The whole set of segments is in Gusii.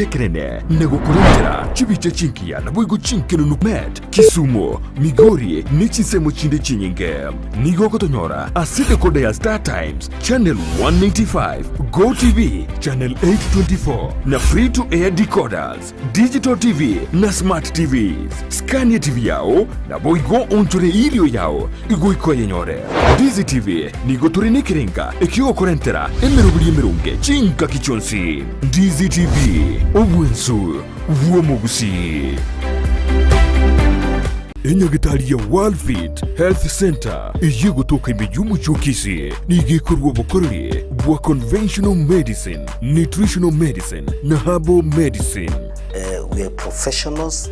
Egekondo ekenene na gokorentera chibicha chingiya naboigo chinkenunu Met, Kisumu, Migori ne chinsemo chinde chinyinge. Nigo ogotonyora ase decoder ya Star Times, Channel 195, Go TV, Channel 824 na Free to Air decoders, Digital TV na Smart TVs. Scan TV yao naboigo onchore erio yao igoika oyenyore. Ndizi TV nigo tore nekerenga ekiogokorentera emeroberi emeronge chingaki chionsi. Ndizi TV, obwensu bw'omogusii. Enyagitari ya Worldfit Health Centre eyio egotoka ime y'omochie o Kisii nigo ekorua obokoreri bwa conventional medicine, nutritional medicine na herbal medicine. We are professionals,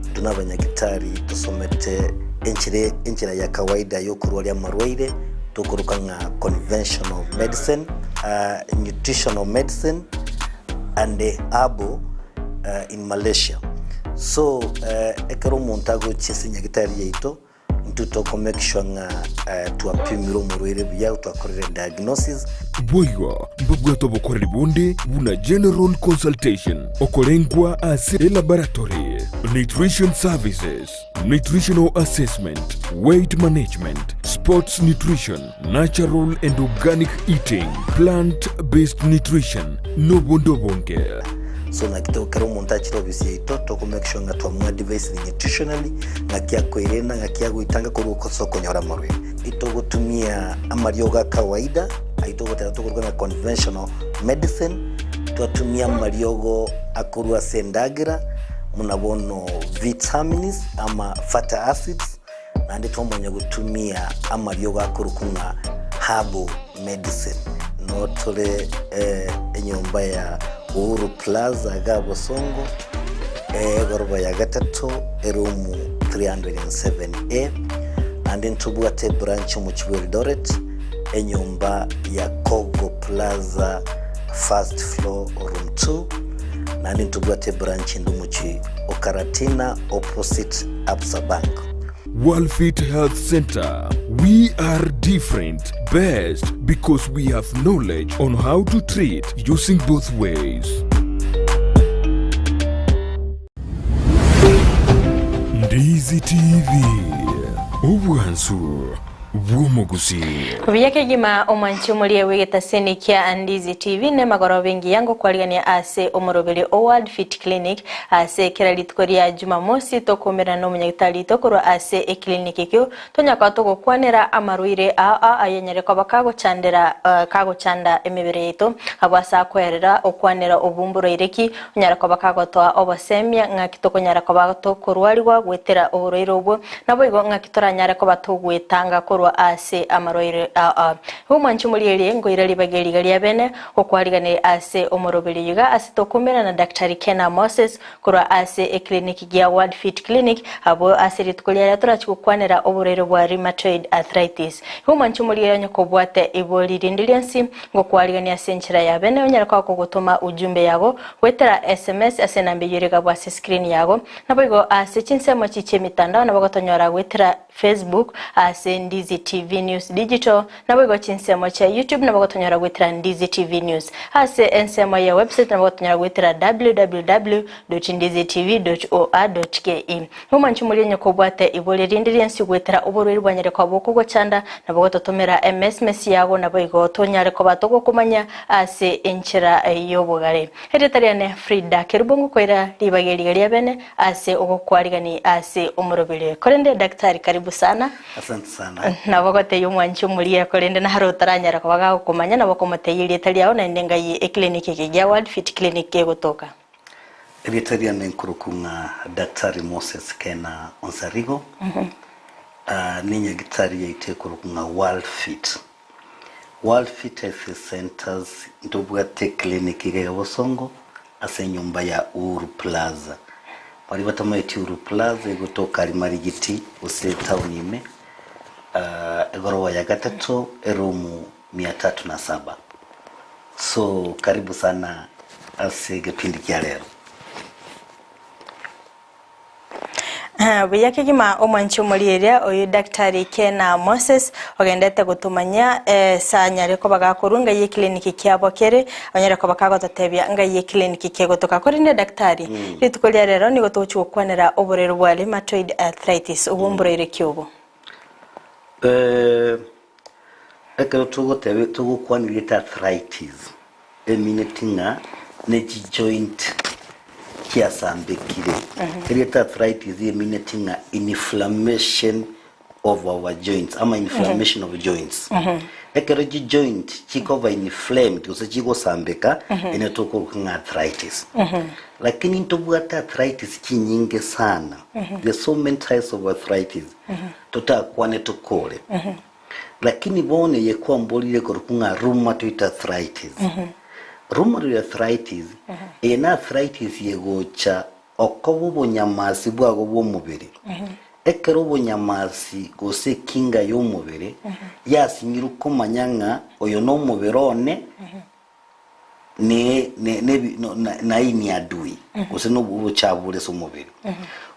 intwe nabanyagitari tosomete enchera enchera ya kawaida yokorwaria amarwaire tokoroka ng'a conventional medicine, nutritional medicine and herbal in Malaysia. So ekero omonto agochia ase enyagitari yaito, Intwe toko make sure ng'a twapimire omorwaire buya, twakorire diagnosis. Boigo mbabwate obokoreri bonde buna general consultation, okorengwa ase elaboratory, nutrition services, nutritional assessment, weight management, sports nutrition, natural and organic eating, plant based nutrition, nobonde obonge. So naki to kera omonto achire ofisi yaito toko make sure ng'a twamoadvisire nutritionally ng'aki akoerenda ng'aki agoitanga korwa ase okonyora amarwaire. Itogotumia amariogo a kawaida ayio togoteba tokoruga ng'a conventional medicine, twatumia amariogo akorwa ase endagera buna bono vitamins ama fatty acids, naende twamanya gotumia amariogo akorokwa ng'a herbal medicine. Noo tore enyomba ya Uhuru Plaza igaa Bosongo, egoroba ya gatato, eroom 307A. Naende ntobwate ebranch omochie bwa Eldoret, enyomba ya Kogo Plaza first floor room 2. Naende ntobwate ebranch ende omochie o Karatina opposite Absa Bank. Worldfit Health Centre, We are different, best because we have knowledge on how to treat using both ways. Ndizi TV, obwansu bw'omogusii. Buya kegima omwanchi omorie bw'egetaseni kia Ndizi TV nemagoroba engiya ngokwarigania ase omoroberi o World Fit Clinic ase kera rituko ria Jumamosi tokomerana nomonyagitari oito korwa ase eclinic ekio tonya koba togokwanera amarwaire ao ao ayanyare koba kagochandera kagochanda emebere yaito abwo ase akoerera okwanera obwo mborwaire ki onyare koba kagotoa obosemia ng'aki tokonyara koba tokorwarigwa goetera oborwaire obwo Naboigo ng'aki toranyare koba togwetanga korwa ase amarwaire aa. Igo mwanche omorierie nkoira ribaga eriga ria bene gokwariganire ase omoroberi oyo iga ase tokoumera na Daktari Kena Moses korwa ase eclinic gia World Fit Clinic abwo ase rituko riaria torachi gokwanera oborwaire bwa Rheumatoid Arthritis. Igo mwanche omorierie onye kobwate ibori rinde rionsi ngokwarigania ase enchera ya bene onyare koba kogotoma ujumbe yago goetera sms ase enamba eyio ere igabwo ase screen yago Naboigo ase chinsemo echi chi'emitandao nabo gotonyora goetera Facebook ase Ndizi TV News Digital, naboigo chinsemo chia YouTube nabo gotonyora goetera Ndizi TV News. Ase ensemo ya website nabo gotonyora goetera www.ndizitv.or.ke. Omwanchi moria onye kobwate iboria rinde riensi goetera oborwaire bwanyare koba bokogochanda, nabo gototomera emesmes yago naboigo tonyare koba togokomanya ase enchera y'obogare. Erieta riane Frida Kerubo ngokoira ribaga eriga ria bene ase ogokwarigani ase omorobere. Korende daktari karibu sana. Asante sana. Nabo gotebia omwanchi omoria korende naro otaranyara koba gagokomanya nabo okomotebia erieta riao naende ngai eclinic eke gia World Fit Clinic kegotoka. Erieta riane nkorokwa ng'a Daktari Moses Kena Onsarigo, ne nyagitari yaito ekorokwa ng'a World Fit. World Fit Health Centers ntobwate eclinic iga ya Bosongo ase enyomba ya Uhuru Plaza. Baria batamaeti Uhuru Plaza egotoka aria Marigiti gose etown ime, egoroba ya gatato eroom mia tatu na saba. So karibu sana ase egepindi kia rero. Buya kegima omwanchi omorieria oyio Daktari Kena Moses ogendete gotomanyia ase anyare koba gakorwa ngai eclinic kiabo kere onyare koba kagototebia ngai eclinic kegotoka. Korende Daktari, rituko ria rero nigo togochia gokwanera oborwaire bwa rheumatoid arthritis obwo mborwaire ki obo? Ekero togoteba togokwana erieta arthritis emineti ng'a ne chijoint chiasambekire. Erieta arthritis emineti ng'a inflammation of our joints ama inflammation of joints. Ekero chijoint chikoba inflamed gose chigosambeka ene tokoroka ng'a arthritis. Lakini ntobwate arthritis chinyinge sana. There's so many types of arthritis totakwane tokore. Lakini bono eye kwamborire korokwa ng'a rheumatoid arthritis. Rheumatoid arthritis, eye na arthritis egocha okoba obonyamasi bwago bw'omobere. Ekero obonyamasi gose ekinga y'omobere yasinyirwe komanya ng'a oyo nomobere one, ne ne nebi no na naini adui gose nobu obochafu bore ase omobere.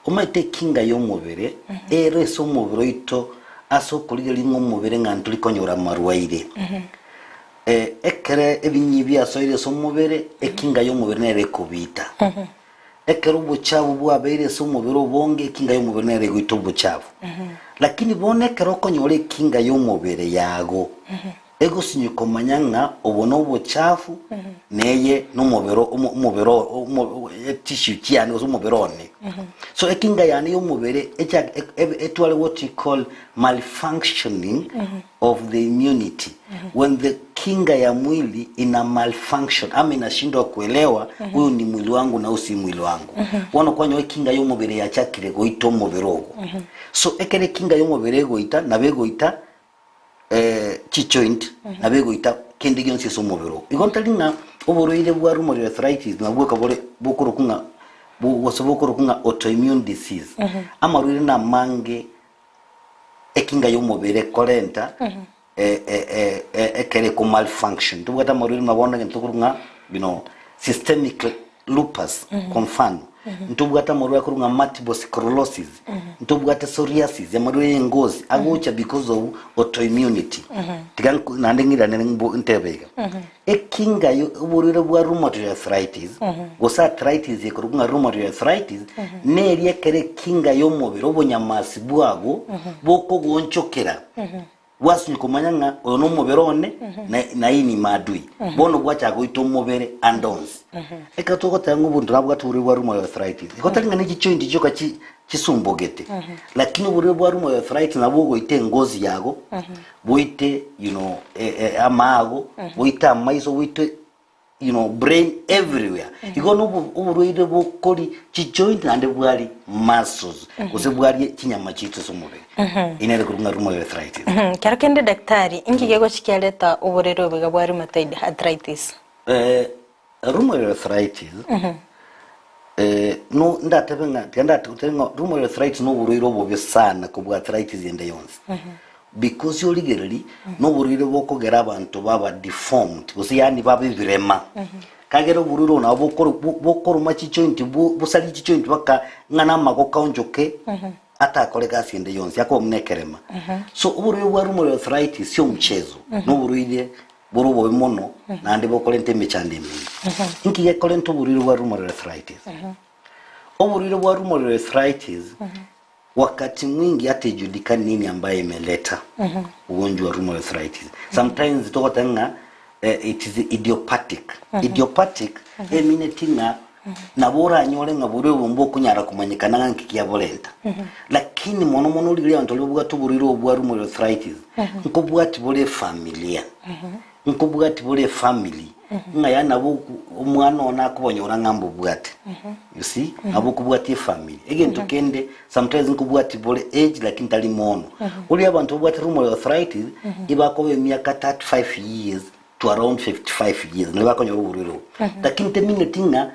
Omanyete ekinga y'omobere ere ase omobere oito ase okorigereria ng'a omobere ng'a ntori konyora amarwaire. Ekere ebinyi biasoire ase omobere, ekinga y'omobere nere ekobiita. Ekero obochafu bwabeire ase omobere obonge, ekinga y'omobere nere egoita obochafu. Lakini bono ekero okonyora ekinga y'omobere yago Egosinywa komanya ng'a obo nobochafu, na eye nomobere omo omobere oo omo etissue chiane gose omobere one. So ekinga yane ya omobere echa ebe etware what you call malfunctioning of the immunity. When the kinga ya mwili ina malfunction ama inashindwa kuelewa huyu ni mwili wangu na huu si mwili wangu. Bono kwanyora ekinga ya omobere yachakire goita omobere ogo. So ekero ekinga ya omobere egoita nabo egoita chijoint nabo egoita kende gionsi ase omobere oo. Igo ntari ng'a oborwaire bwa rheumatoid arthritis nabwo bwoka bore bokorokwa ng'a bo gose bokorokwa ng'a autoimmune disease. Amarwaire na amange ekinga ya omobere ekorenta ekero eko malfunction. Tobwate amarwaire buna bono egento tokorokwa ng'a you know systemic lupus kwa mfano, ntobwate amarwaire akorokwa ng'a multiple sclerosis, ntobwate psoriasis, amarwaire ya engozi agocha because of autoimmunity. Tiga nko- naende ng'iranere mbo- ntebe iga, ekinga yo oborwaire bwa rheumatoid arthritis, gose arthritis ekorokwa ng'a rheumatoid arthritis, neria ekero ekinga ya omobere obonyamasi bwago bokogoonchokera Gwasinywa komanya ng'a oyo nomobere one, na na ii nimadui. Bono gwachaka goita omobere ande onsi. Ekero togoteba ng'a obonto nabwate oborwaire bwa rheumatoid arthritis, igo tari ng'a ne chijoint chioka chi chisumbogete, lakini oborwaire bwa rheumatoid arthritis nabo bogoita engozi yago, boite you know amaago, boite amaiso, boite you know brain everywhere igo nobo oborwaire bokori chijoint naende bwari muscles gose bwari chinyama chiaito ase omobere inere korwa ng'a rheumatoid arthritis. Kero kende daktari, inki gegochi kiareta oborwaire obo iga bwa rheumatoid arthritis? Rheumatoid arthritis no ndatebe ng'a tiga ndatebe ng'a rheumatoid arthritis noborwaire obobe sana kobua arthritis ende yonsi. Because origereria noborwaire bokogera abanto baba deformed gose yaani babe ebirema. Kagera oborwaire obo nabo bokoro bokoroma chijoint bo bosarie chijoint mpaka ng'a na amagoko aonchoke atakore gasi ende yonsi akoba buna ekerema. So oborwaire bwa rheumatoid arthritis sio mchezo, noborwaire bore obobe mono naende bokorenta emechando emenge. Inki gekorenta oborwaire bwa rheumatoid arthritis? Oborwaire bwa rheumatoid arthritis Wakati mwingi hata ijulikani nini ambaye imeleta ugonjwa wa rheumatoid arthritis. Sometimes togoteba ng'a eh, it is idiopathic. Idiopathic emineti ng'a nabo oranyore ng'a borwaire obo mbokonyara komanyekana ng'a nki kiaborenta. Lakini mono mono origereria abanto baria babwate oborwaire obo bwa rheumatoid arthritis, nkobwati bore efamilia. Nkobwati bore efamily ng'a yaani nabo omwana one akobanyora ng'a mbobwate you see nabo okobwatia efamily egento kende sometimes nkobwati bore age lakini tari mono oria abanto babwate rheumatoid arthritis ibakoba emiaka 35 years to around 55 years nabo bakonyora oborwaire obo lakini temineti ng'a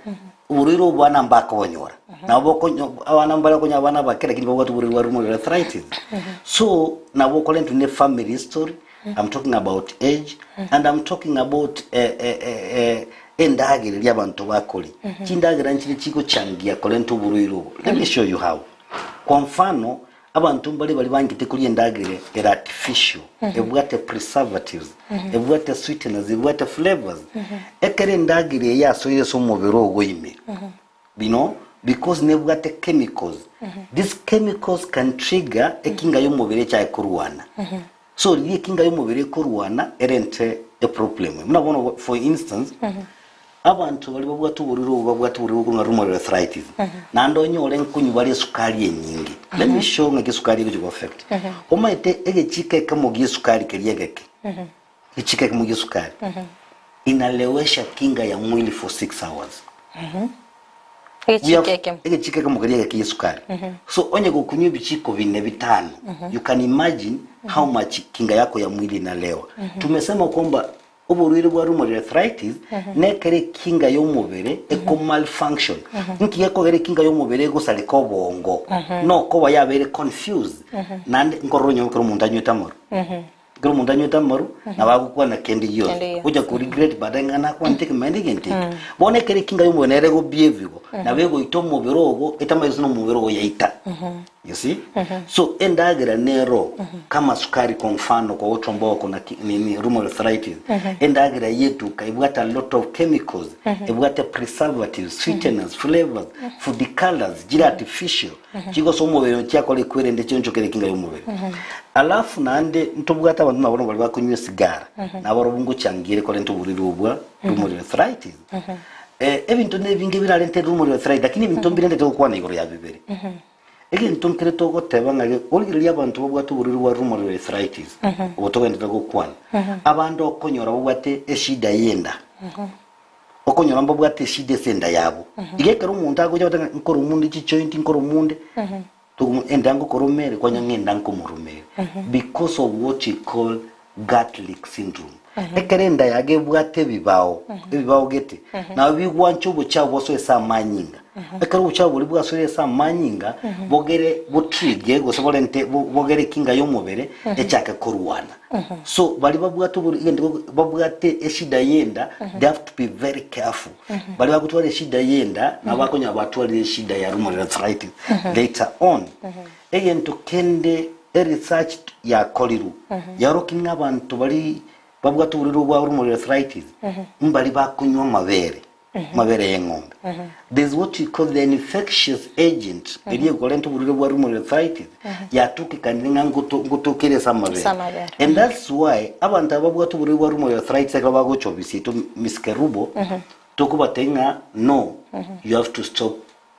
oborwaire obo abana mbakobonyora nabo bokonyo abana mbare okonyora abana abake lakini babwate oborwaire bwa rheumatoid arthritis so nabo okorentwa ne family history I'm talking about age and I'm talking about eh, eh, eh, eh, endagera eria abanto bakori. Chindagera nchire chigochangia korenta oborwaire obo. Let me show you how. Kwa mfano, abanto mbare baria bangete koria endagera ere artificial, ebwate preservatives, ebwate sweeteners, ebwate flavours. Ekero endagera eye yasoire ase omobere ogo ime, you know, because nebwate chemicals, these chemicals can trigger ekinga y'omobere echaye korwana. So riria ekinga y'omobere ekorwana erente eproblem. Buna bono for instance, abanto baria babwate oborwaire obo babwate oborwaire bokong'aa rheumatoid arthritis, naende onyore nkonywa bare esukari enyinge. Let me show ng'aki esukari egochi go affect. Omanyete egechiko ekemo gia esukari keria egeke, egechiko ekemo gia esukari, inalewesha kinga ya mwili for 6 hours. Egechiko ekemo. Egechiko ekemo keria egeke gia esukari. So onye gokunywa ebichiko bine bitano, you can imagine how much kinga yako ya mwili inalewa. Tumesema kwamba oborwaire bwa rheumatoid arthritis nekere ekinga y'omobere eko malfunction. Nki gekogera ekinga y'omobere egosareka obongo nokoba yabeire confused naende nkorora onye ekero omonto anywete amaru. Ekero omonto anywete amaru nabo agokwana kende gionsi Kende gionsi. ocha ko regret baadaye ng'a nakwanete ekemanyererio egento eke. Bono ekero ekinga y'omobere nere ego behave igo, nabo egoita omobere ogo etamaeti gose nomobere ogo yaita. You see? So endagera nero kama sukari kwa mfano kwa watu ambao wako na ki- nini rheumatoid arthritis endagera yeduka ebwate a lot of chemicals ebwate preservatives sweeteners flavors food colors chire artificial Chigosa omobere chiakora ekwerende chionchokere ekinga y'omobere. Alafu naende ntobwate abanto nabo baria bakonywa esigara, nabarobwo ngochangire korenta oborwaire obwa rheumatoid arthritis. Ebinto nebinge birarente rheumatoid arthritis, lakini ebinto mbirente togokwana igoro ya bibere. Egento nkere togoteba ng'a origereria abanto babwate oborwaire bwa rheumatoid arthritis, obo togenderete gokwana, abande okonyora babwate eshida y'enda. Okonyora mbabwate eshida ase enda yabo. Iga ekero omonto agocha goteba ng'a nkoroma onde chijoint, nkoroma onde, tokomo enda ngokoroma ere, kwanya ng'a enda nkomoroma ere. Because of what we call gut leak syndrome. Ekero enda yago ebwate ebibao, ebibao gete, nabo bigwancha obochafu bosoe ase amanyinga. Ekero obochafu boria bwasoire ase amanyinga, bogere botrigge gose borente bo- bogere ekinga y'omobere echake korwana. So baria babwate obor egento goko babwate eshida y'enda they have to be very careful. Baria bagotwara eshida y'enda nabo bakonyora batwarire eshida ya rheumatoid arthritis later on. Egento kende eresearch yakorirwe yaorokia ng'a abanto baria babwate oborwaire bwa rheumatoid arthritis mbari bakonywa amabere. Amabere y'eng'ombe. There is what we call the infectious agent eria ekorenta oborwaire bwa rheumatoid arthritis yatokekanire ng'a ngoto- ngotokere ase amabere. Ase amabere. And that's why abanto aba babwate oborwaire bwa rheumatoid arthritis ekero bagocha obisi yaito Miss Kerubo, tokobatebia ng'a no, you have to stop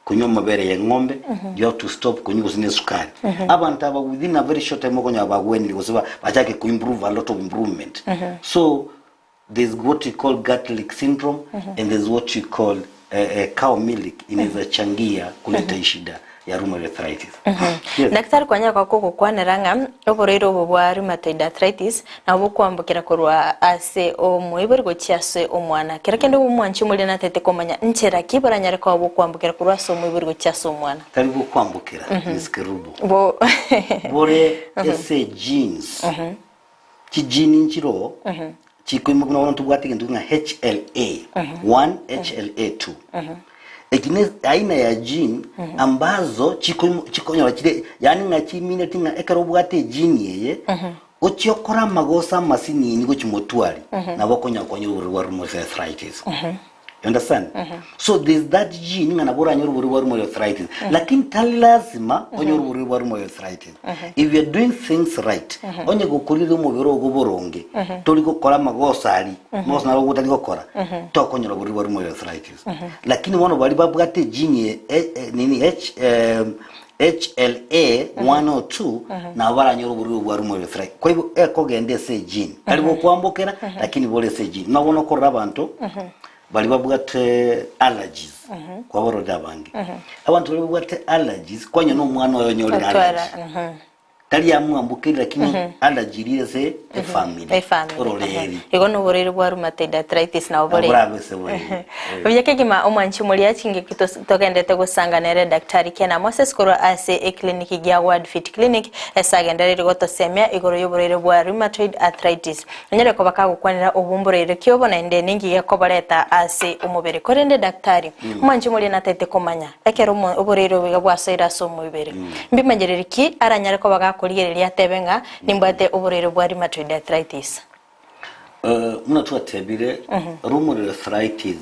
konywa amabere y'eng'ombe, you have to stop konywa gose na esukari. Abanto aba within a very short time okonyora bagwenire gose ba- bachake koimprove a lot of improvement. So There's what we call gut leak syndrome and there's what we call cow milk inaweza changia kuleta hii shida ya rheumatoid arthritis. Yes. Daktari kwanyara koba kogokwanera ng'a oborwaire obo bwa rheumatoid arthritis nabo bokwambokera korwa ase omoibori gochia ase omwana. Kero kende omwanchi omoria natete komanya nchera ki boranyare koba bokwambokera korwa ase omoibori gochia ase omwana. Tari bokwambokera Miss Kerubo. Bo Bore ase genes. Chijini nchiroo chikoimoka buna bono ntobwate egento ng'a HLA 1 HLA 2 eki ne aina ya gene ambazo chikoimo chikonyora chire yaani ng'a chimineti ng'a ekero obwate egene eye ochie okore amagoso amasinini gochia motwari nabo okonyora kwanyora oborwaire bwa rheumatoid arthritis. You understand? So there's that gene ng'a nabo oranyore oborwaire bwa rheumatoid arthritis. Lakini tari lazima onyore oborwaire bwa rheumatoid arthritis. If you are doing things right, onye gokorire omobere ogo boronge, tori gokora amagoso aria, amagoso naro otari gokora, tokonyora oborwaire bwa rheumatoid arthritis. Lakini bono baria babwate gene ye eh, eh, nini H, eh, HLA 102 nabo baranyore oborwaire bwa rheumatoid arthritis. Kwa hivyo ekogenda ase egene, tari gokwambokera lakini bore ase egene. Nabo bono okorora abanto baria babwate allergies kwabarorire abange. Abanto baria babwate allergies kwanyora na omwana oye onyorire Otwara, allergy. Tari amwambukeri lakini allergy ase efamily. Efamily. Ororeri. Igo noborwaire bwa rheumatoid arthritis nabo bore. Borabe ase boreri. Buya kegima omwanchi moria chingaki togendete gosanga nere Daktari Kena Moses korwa ase eclinic gia Word Fit Clinic ase agendereire gotosemia igoro y'oborwaire bwa rheumatoid arthritis. Onyare koba kagokwanera obwo mborwaire ki obo naende ninki gekoboreta ase omobere. Korende Daktari, omwanchi moria nataete komanya ekero oborwaire obo iga bwasoire ase omobere. Mbimanyererio ki aranyare koba gakorigereria atebe ng'a nimbwate oborwaire bwa rheumatoid arthritis? Buna twatebire, rheumatoid arthritis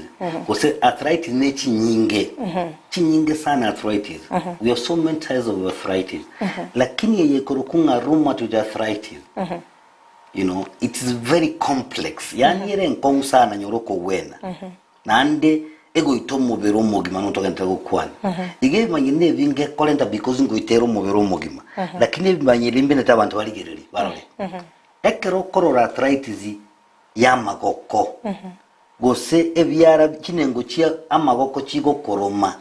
gose arthritis ne chinyinge, chinyinge sana arthritis. We have so many types of arthritis. Lakini eye ekorokwa ng'a rheumatoid arthritis, you know, it is very complex, yaani ere enkong'u sana nyora okogwena. Naende egoita omobere omogima notogenderere gokwana. Iga ebimanyiri nebinge ekorenta because ngoita ere omobere omogima. Lakini ebimanyiri mbinete abanto barigererie barore. Ekero okorora arthritis y'amagoko gose ebiara chinengo chia amagoko chigokoroma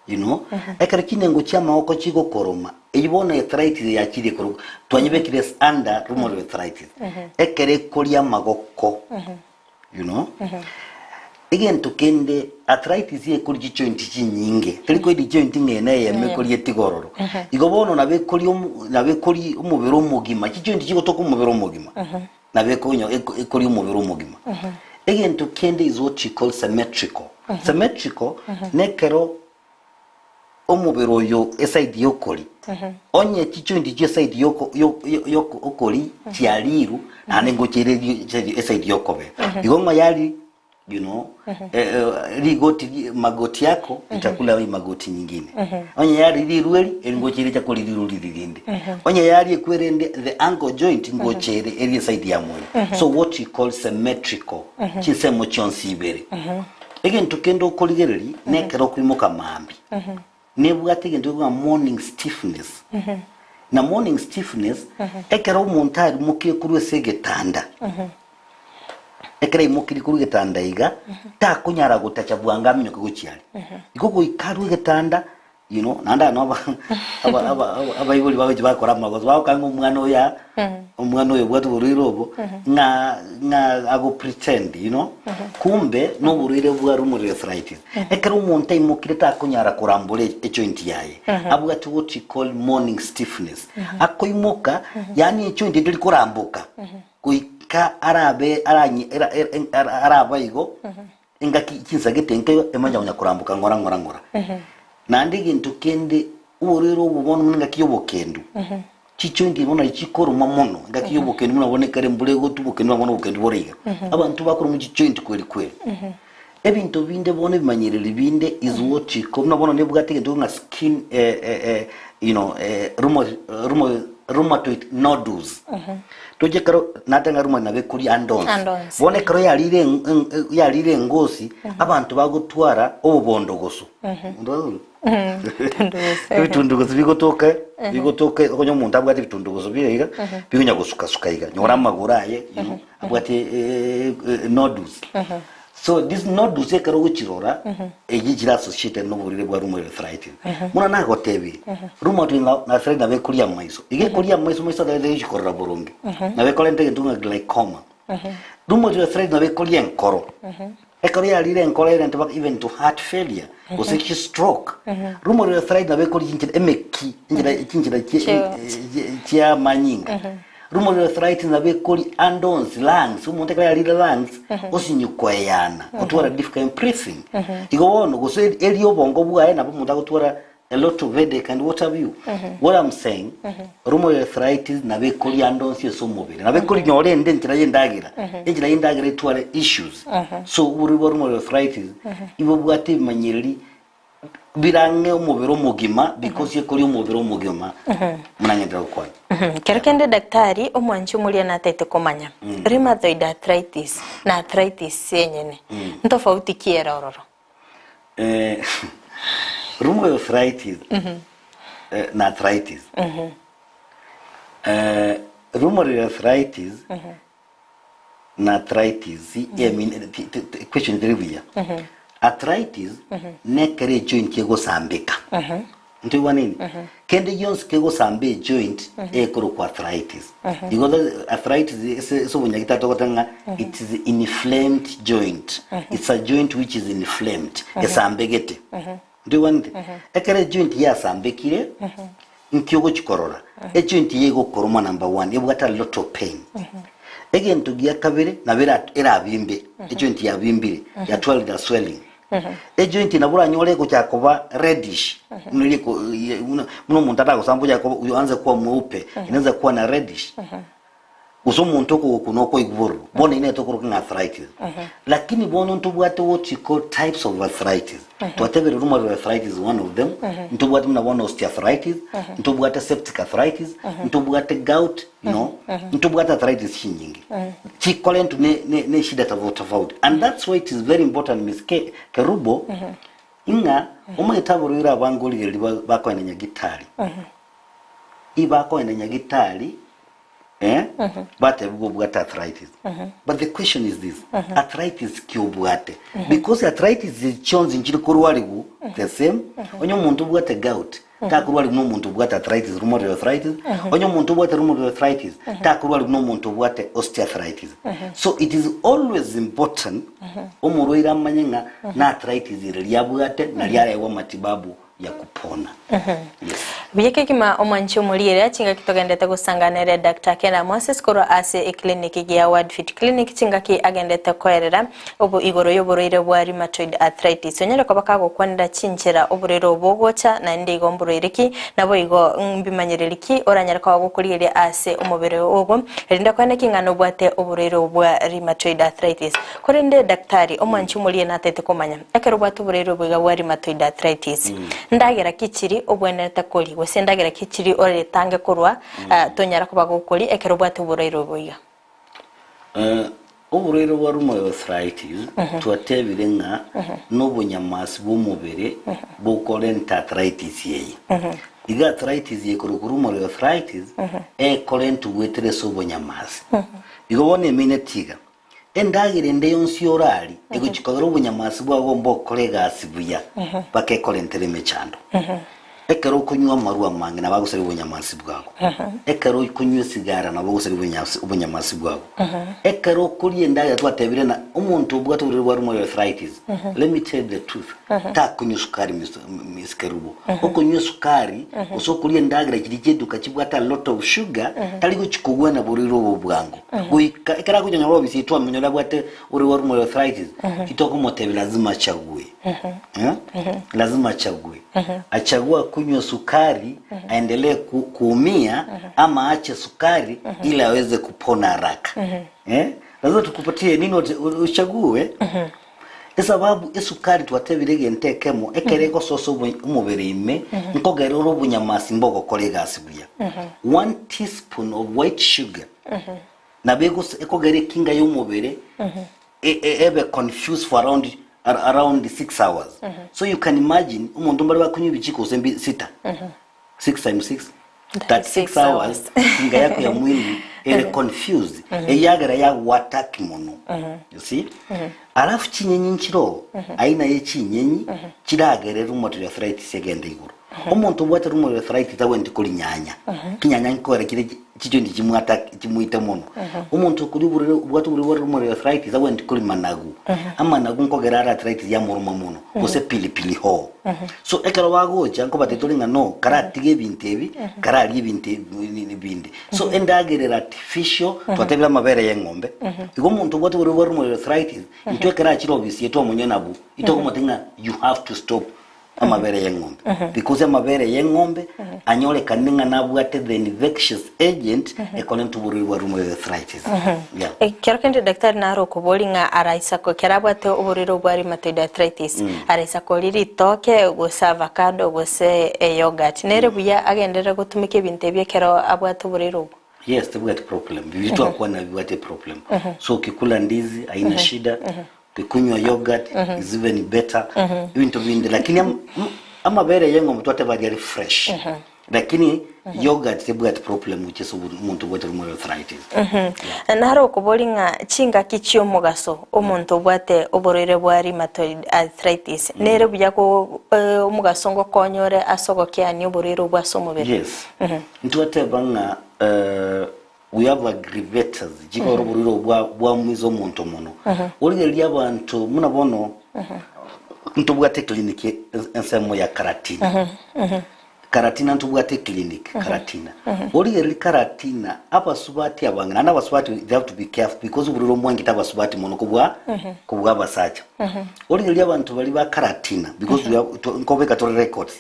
you know, ekero chinengo chia amagoko chigokoroma eyio bono arthritis yachirie korwa twanyebekire as under rheumatoid arthritis. Ekero ekoria amagoko You know? Egento kende arthritis ekori chijoint chinyinge teri koiri joint ng'a ene eyemo ekori etiga ororo igo bono nabo ekori omo nabo ekori omobere omogima chijoint chigotoka omobere omogima nabo ekonyo eko ekori omobere omogima egento kende is what you call symmetrical symmetrical nekero omobere oyo eside y'okori, onye chijoint chi'eside y'oko yo- yo- yo- okori chiariru, naende ngocha ere ri- eside eside y'okobee. Igo ng'a yari you know, eh, eh, rigoti ri- magoti yako itakula hii magoti nyingine. Onye yari riru eri, eri ngocha ere itakori riru riri rinde. Onye yari ekwerende the ankle joint ngocha ere eri eside ya moyo. So what we call symmetrical, chinsemo chionsi ibere. Egento kende okorigereria nekero okoimoka mambia, nebwate egento gekogamba morning stiffness. Na morning stiffness, ekero omonto arimokire korwa ase egetanda, ekero aimokirie korwa egetanda iga, takonyara gotacha bwango aminyoke gochia are. Igo goika arwe egetanda, You know, naende aba nabo aba- aba- aba- abaibori bagochi bakora amagoso, bagokanga omwana oyo aa, omwana oyo obwate oborwaire obo, ng'a ng'a ago pretend, you know. Kumbe, na oborwaire bwa rheumatoid arthritis. Ekero omonto aimokire takonyara korambora e- ejoint yaye, abwate what you call morning stiffness. Akoimoka, yaani ejoint etari koramboka, goika arabe aranye era- era- arabe igo, Engaki chinsa gete nkeigo emanya konya koramboka ng'ora ng'ora ng'ora. Naende egento kende oborwaire obo bono buna engaki y'obokendu, chichointi bono nachi chikoruma mono, engaki y'obokendu buna bono ekero embura egotwa obokendu buna bono obokendu bore iga. Abanto bakoruma chichointi kweri kweri. Ebinto binde bono ebimanyereri binde is what you call buna bono nebwate egento ng'a skin you know rheumatoid nodules. Toche ekero nateba ng'a rheumatoid nabo ekoria ande onsi. Ande onsi. Bono ekero yarire eng- eng- yarire engosi, abanto bagotwara obobondogoso. Tundugusu. Ebitundugusu bigotoka bigotoka okonya omonto abwate ebitundugusu bire iga, bikonya gosuka suka iga, nyora amagoro aye you know, abwate nodules. So these nodules ekero ogochirora, echi chire associated na oborwaire bwa rheumatoid arthritis. Buna nagotebirie, rheumatoid na arthritis nabo ekoria amaiso. Iga ekoria amaiso, maiso atagete gochia korora boronge. Nabo ekorenta egento ng'a glaucoma. Rheumatoid arthritis nabo ekoria enkoro. Ekero yarire enkoro erente mpaka even to heart failure, gose chi stroke. Rheumatoid arthritis nabo ekoria chinchera emeki, enchera chinchera chia amanyinga. Rheumatoid arthritis nabo ekori ande onsi, lungs, omonto ekero arire lungs, osinywe koeyana, otwara difficult in breathing. Igo bono gose eri obongo bwaye nabo omonto agotwara a lot of headache and what have you. What I'm saying, rheumatoid arthritis nabo ekori ande onsi ase omobere. Nabo ekori nyora ende enchera ya endagera, enchera ya endagera etware issues. So oborwaire bwa rheumatoid arthritis, ibo bwate ebimanyereri Birang'e omobere omogima, because ekoria omobere omogima buna ng'enderere gokwana. Kero kende daktari omwanchi omoria nataete komanya rheumatoid arthritis na arthritis enyene ntofauti ki ere ororo? Eh, rheumatoid arthritis eh, na arthritis. Eh, rheumatoid arthritis na arthritis I mean, ti- ti- ti- question teri buya arthritis nekero ejoint egosambeka. Ntoigwanini? Kende gionsi kegosamba ejoint ekorokwa arthritis. Igo the arthritis ase ase obonyagitari togoteba ng'a it is inflamed joint. It's a joint which is inflamed, esambegete. Ntoigwanete? Ekero ejoint yasambekire, nki ogochi korora? Ejoint eye egokoroma number one, ebwate a lot of pain. Egento gia kabere nabo era erabimbe, ejoint yabimbire, yatwarire a swelling. Ejoint nabo oranyore egochaka koba reddish, buna eria eko ye buna buna omonto atagosamba ochake koba oanze kuba mweupe, inaanza kuwa na reddish. Gose omonto okogokuna okoigwa bororo, bono eyio nere tokoroka ng'a arthritis. Lakini bono ntobwate what you call types of arthritis. Twatebire rheumatoid arthritis is one of them, ntobwate buna bono osteoarthritis, ntobwate septic arthritis, ntobwate gout, you know, ntobwate arthritis chinyinge. Chikorentwe ne ne ne shida tofauti tofauti. And that's why it is very important Miss Ke Kerubo, ng'a omanyete aborwaire abange origereria ba bakoenda nyagitari. Ibakoenda nyagitari eh, batebigwa obwate arthritis. But the question is this, arthritis ki obwate? Because arthritis chionsi nchiri korwarigwa the same, onye omonto obwate gout, takorwarigwa na omonto obwate arthritis, rheumatoid arthritis, onye omonto obwate rheumatoid arthritis, takorwarigwa na omonto obwate osteoarthritis. So it is always important omorwaire amanye ng'a na arthritis ere riabwate naria araegwe amatibabu ya kupona. Yes. Buya kegima omwanchi omoriere chingaki togendete gosangana ere Doctor Kena Moses korwa ase eclinic gia Wordfit Clinic chingaki agendete koerera obo igoro y'oborwaire bwa rheumatoid arthritis onyare koba kagokwanera chinchera oborwaire obo bogocha naende igo mborwaire ki naboigo mbimanyereri ki oranyare koba gokorigeria ase omobere ogo erinde koene ki ng'a nobwate oborwaire obo bwa rheumatoid arthritis. Korende daktari omwanchi omorie natete komanya Ekero obwate oborwaire obo iga bwa rheumatoid arthritis, ndagera ki chiri obwenerete koria gose ndagera ki chiri oretange korwa tonyara koba gokoria ekero obwate oborwaire obo iga? Oborwaire bwa rheumatoid arthritis twatebire ng'a nobonyamasi bw'omobere bokorenta arthritis eye. Iga arthritis eye ekorokwa rheumatoid arthritis ekorentwa goetera ase obonyamasi. Igo bono emineti iga, Endagera ende yonsi orarie egochia kogera obonyamasi bwao mbokore egasi buya, mpaka ekorentere emechando. Ekero okonywa amarwa amange nabo agosaria obonyamasi bwao. Ekero okonywa esigara nabo ogosaria obonyasi obonyamasi bwao. Ekero okoria endagera twatebire ng'a omonto obwate oborwaire bwa rheumatoid arthritis, let me tell you the truth, takonywa sukari Mister Miss Kerubo. Okonywa esukari gose okoria endagera chiria chia eduka chibwate a lot of sugar, tari gochia kogwena borwaire obo bwango. Goika ekero agocha nyora obisi yaito twamonyora abwate ore wa rheumatoid arthritis, titokomotebia lazima achague. Eh? Lazima achague. Achague akunywe sukari aendelee ku, kuumia ama aache sukari ili aweze kupona haraka. Eh? Lazima tukupatie nini ote- uchague. Esababu esukari twatebire egento ekemo ekero egososa obo- omobere ime nkogera ore obonyamasi mbogokora egasi buya. One teaspoon of white sugar nabo egos- ekogera ekinga y'omobere e- e- ebe confused for around ar- around 6 hours. So you can imagine omonto mbare bakonywa ebichiko gose mbi sita. 6 times 6 36 hours kinga yako ya mwili ere confused eyagera yagoattack mono you see alafu chinyenyi nchiroo aina ye chinyenyi chiragere rheumatoid arthritis egende igoro omonto obwate rheumatoid arthritis tagwenereti korinyanya kinyanya nkogera kire chijoint chimwatake chimoite mono omonto okoria oborwaire obwate oborwaire bwa rheumatoid arthritis tagwenereti koria managu amanagu nkogera are arthritis yamoroma mono gose pilipili hoho So ekero bagocha nkobatebia tore ng'a no, karatige ebinto ebi, kararie ebinto ebi binde. So endagera ere artificial, twatebire amabere ya eng'ombe, igo omonto obwate oborwaire bwa rheumatoid arthritis, intwe ekero achire obisi yaito twamonyora nabwo, itokomotebia ng'a you have to stop amabere ya eng'ombe. Because amabere ya eng'ombe anyorekanire ng'a nabwate the infectious agent ekorenta oborwaire bwa rheumatoid arthritis. Yeah. Ekero kende daktari naro okoboria ng'a araisa ko ekero abwate oborwaire obwo bwa rheumatoid arthritis, araisa koria ritoke gose avocado gose eyoghurt, nere buya agenderere gotumeka ebinto ebio ekero abwate oborwaire obwo? Yes, tebwati problem. Biria twakwana bibwate problem. So ukikula ndizi haina shida, ukikunywa yoghurt is even better. Ebinto binde lakini am- am- amabere y'eng'ombe twateba aria ari fresh. Lakini yogurt tebwati problem gochia ase omonto obwate rheumatoid arthritis. Yeah. Naro okobori ng'a chingaki chi'omogaso omonto obwate oborwaire bwa rheumatoid arthritis nere buya go omogaso ngokonya ore ase ogokeania oborwaire obwo ase omobere? Yes. Ntwateba ng'a we have aggravators chikogera oborwaire obo bwa bwamuisa omonto mono. Origereria abanto buna bono ntobwate eclinic ensemo ya Karatina. Karatina ntobwate eclinic Karatina. Origereria Karatina abasubati abange naende abasubati they have to be careful because oborwaire omwangete abasubati mono kobua kobua abasacha. Origereria abanto baria ba Karatina because we have nkobeka tore records.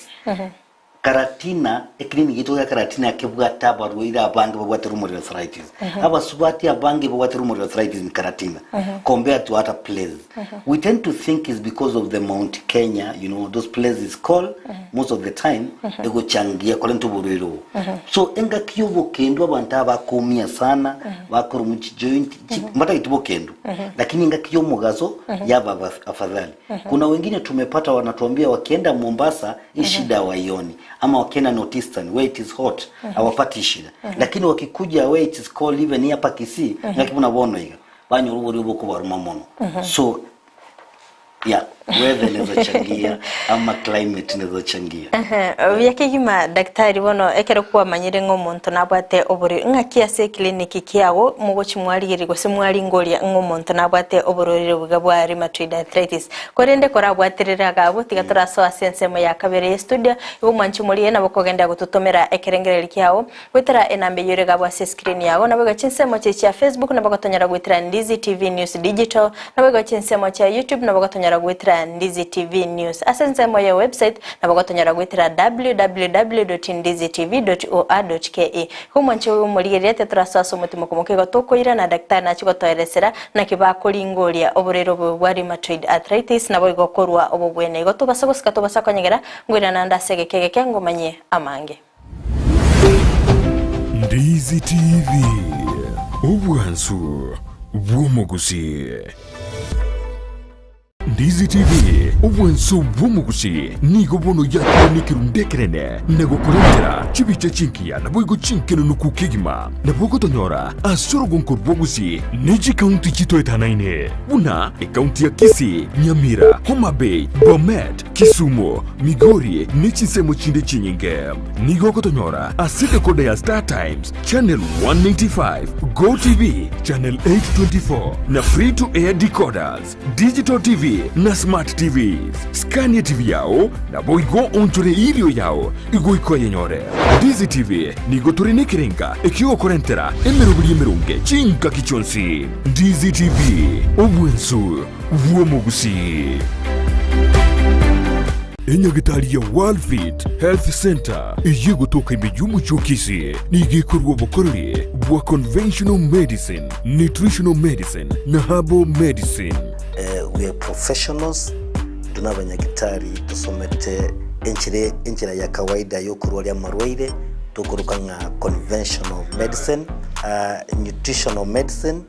Karatina, eclinic yaito ya Karatina kebwate abarwaire abange babwate rheumatoid arthritis. Abasubati abange babwate rheumatoid arthritis in Karatina compared to other places. We tend to think is because of the Mount Kenya, you know, those places cold most of the time egochangia korenta oborwaire obo. So engaki y'obokendu abanto aba bakoumia sana, bakorwa chijoint, mbatageti bokendu, lakini engaki y'omogaso yaba afadhali. Kuna wengine tumepata wanatuambia wakienda Mombasa hii shida hawaioni, ama wakienda North Eastern where it is hot hawapati shida, lakini wakikuja where it is cold even hapa Kisii ngaki buna bono iga banyora oborwaire bokobaruma mono. So yeah, weather inaweza changia ama climate inaweza changia. Buya kegima daktari bono ekero kwamanyire ng'a omonto nabwate oborwaire ng'aki ase eclinic kiago mogochi mwarigereria gose mwaringoria ng'a omonto nabwate oborwaire obuga bwa rheumatoid arthritis Korende korabwaterere agabwo, tiga torasoe ase ensemo ya kabere y'estudio, igo mwanche morie nabo kogenderera gototomera ekerengererio kiao, goetera enamba eyio ere gabwo ase escreen yago, naboigo chinsemo chiria chia Facebook nabo gotonyora goetera Ndizi TV News Digital, naboigo chinsemo chia YouTube nabo gotonyora goetera Ndizi TV News. Ase ensemo ye website nabo gotonyora goetera www.ndizitv.or.ke. Igo mwanche morigereria tetorasoe ase omotima okomoka igo tokoirana daktari nachie gotoeresera Naki bakoringoria oborwaire obo bwa rheumatoid arthritis naboigo korwa obobwene. Igo tobasa gosika tobasa konyegera, ngoirana naende ase egeka egeke ngomanye amange. Ndizi TV, obwansu bw'omogusii. Ndizi TV, obwansu bw'omogusii, nigo bono yakire nekerundu ekenene na gokorentera chibicha chingiya naboigo chinkenenuku kegima. Nabo ogotonyora ase orogonko rwa Gusii ne chikaunti chitoetanaine buna ekaunti ya Kisii, Nyamira, Homa Bay, Bomet, Kisumu, Migori ne chinsemo chinde chinyinge. Nigo ogotonyora ase decoder ya Star Times, Channel 195, Go TV, Channel 824 na Free to Air decoders. Digital TV na Smart TVs. Skania TV yao, naboigo onchore erio yao igoika oyenyore. Ndizi TV nigo tore nekerenga ekiogokorentera emeroberi emeronge chingaki chionsi. Ndizi TV, obwensu bw'omogusii. Enyagitari ya Worldfit Health Centre eyio egotoka ime y'omochie o Kisii nigo ekorua obokoreri bwa conventional medicine, nutritional medicine na herbal medicine. We are professionals, intwe nabanyagitari tosomete enchera enchera ya kawaida yokorwaria amarwaire tokoroka ng'a conventional medicine, nutritional medicine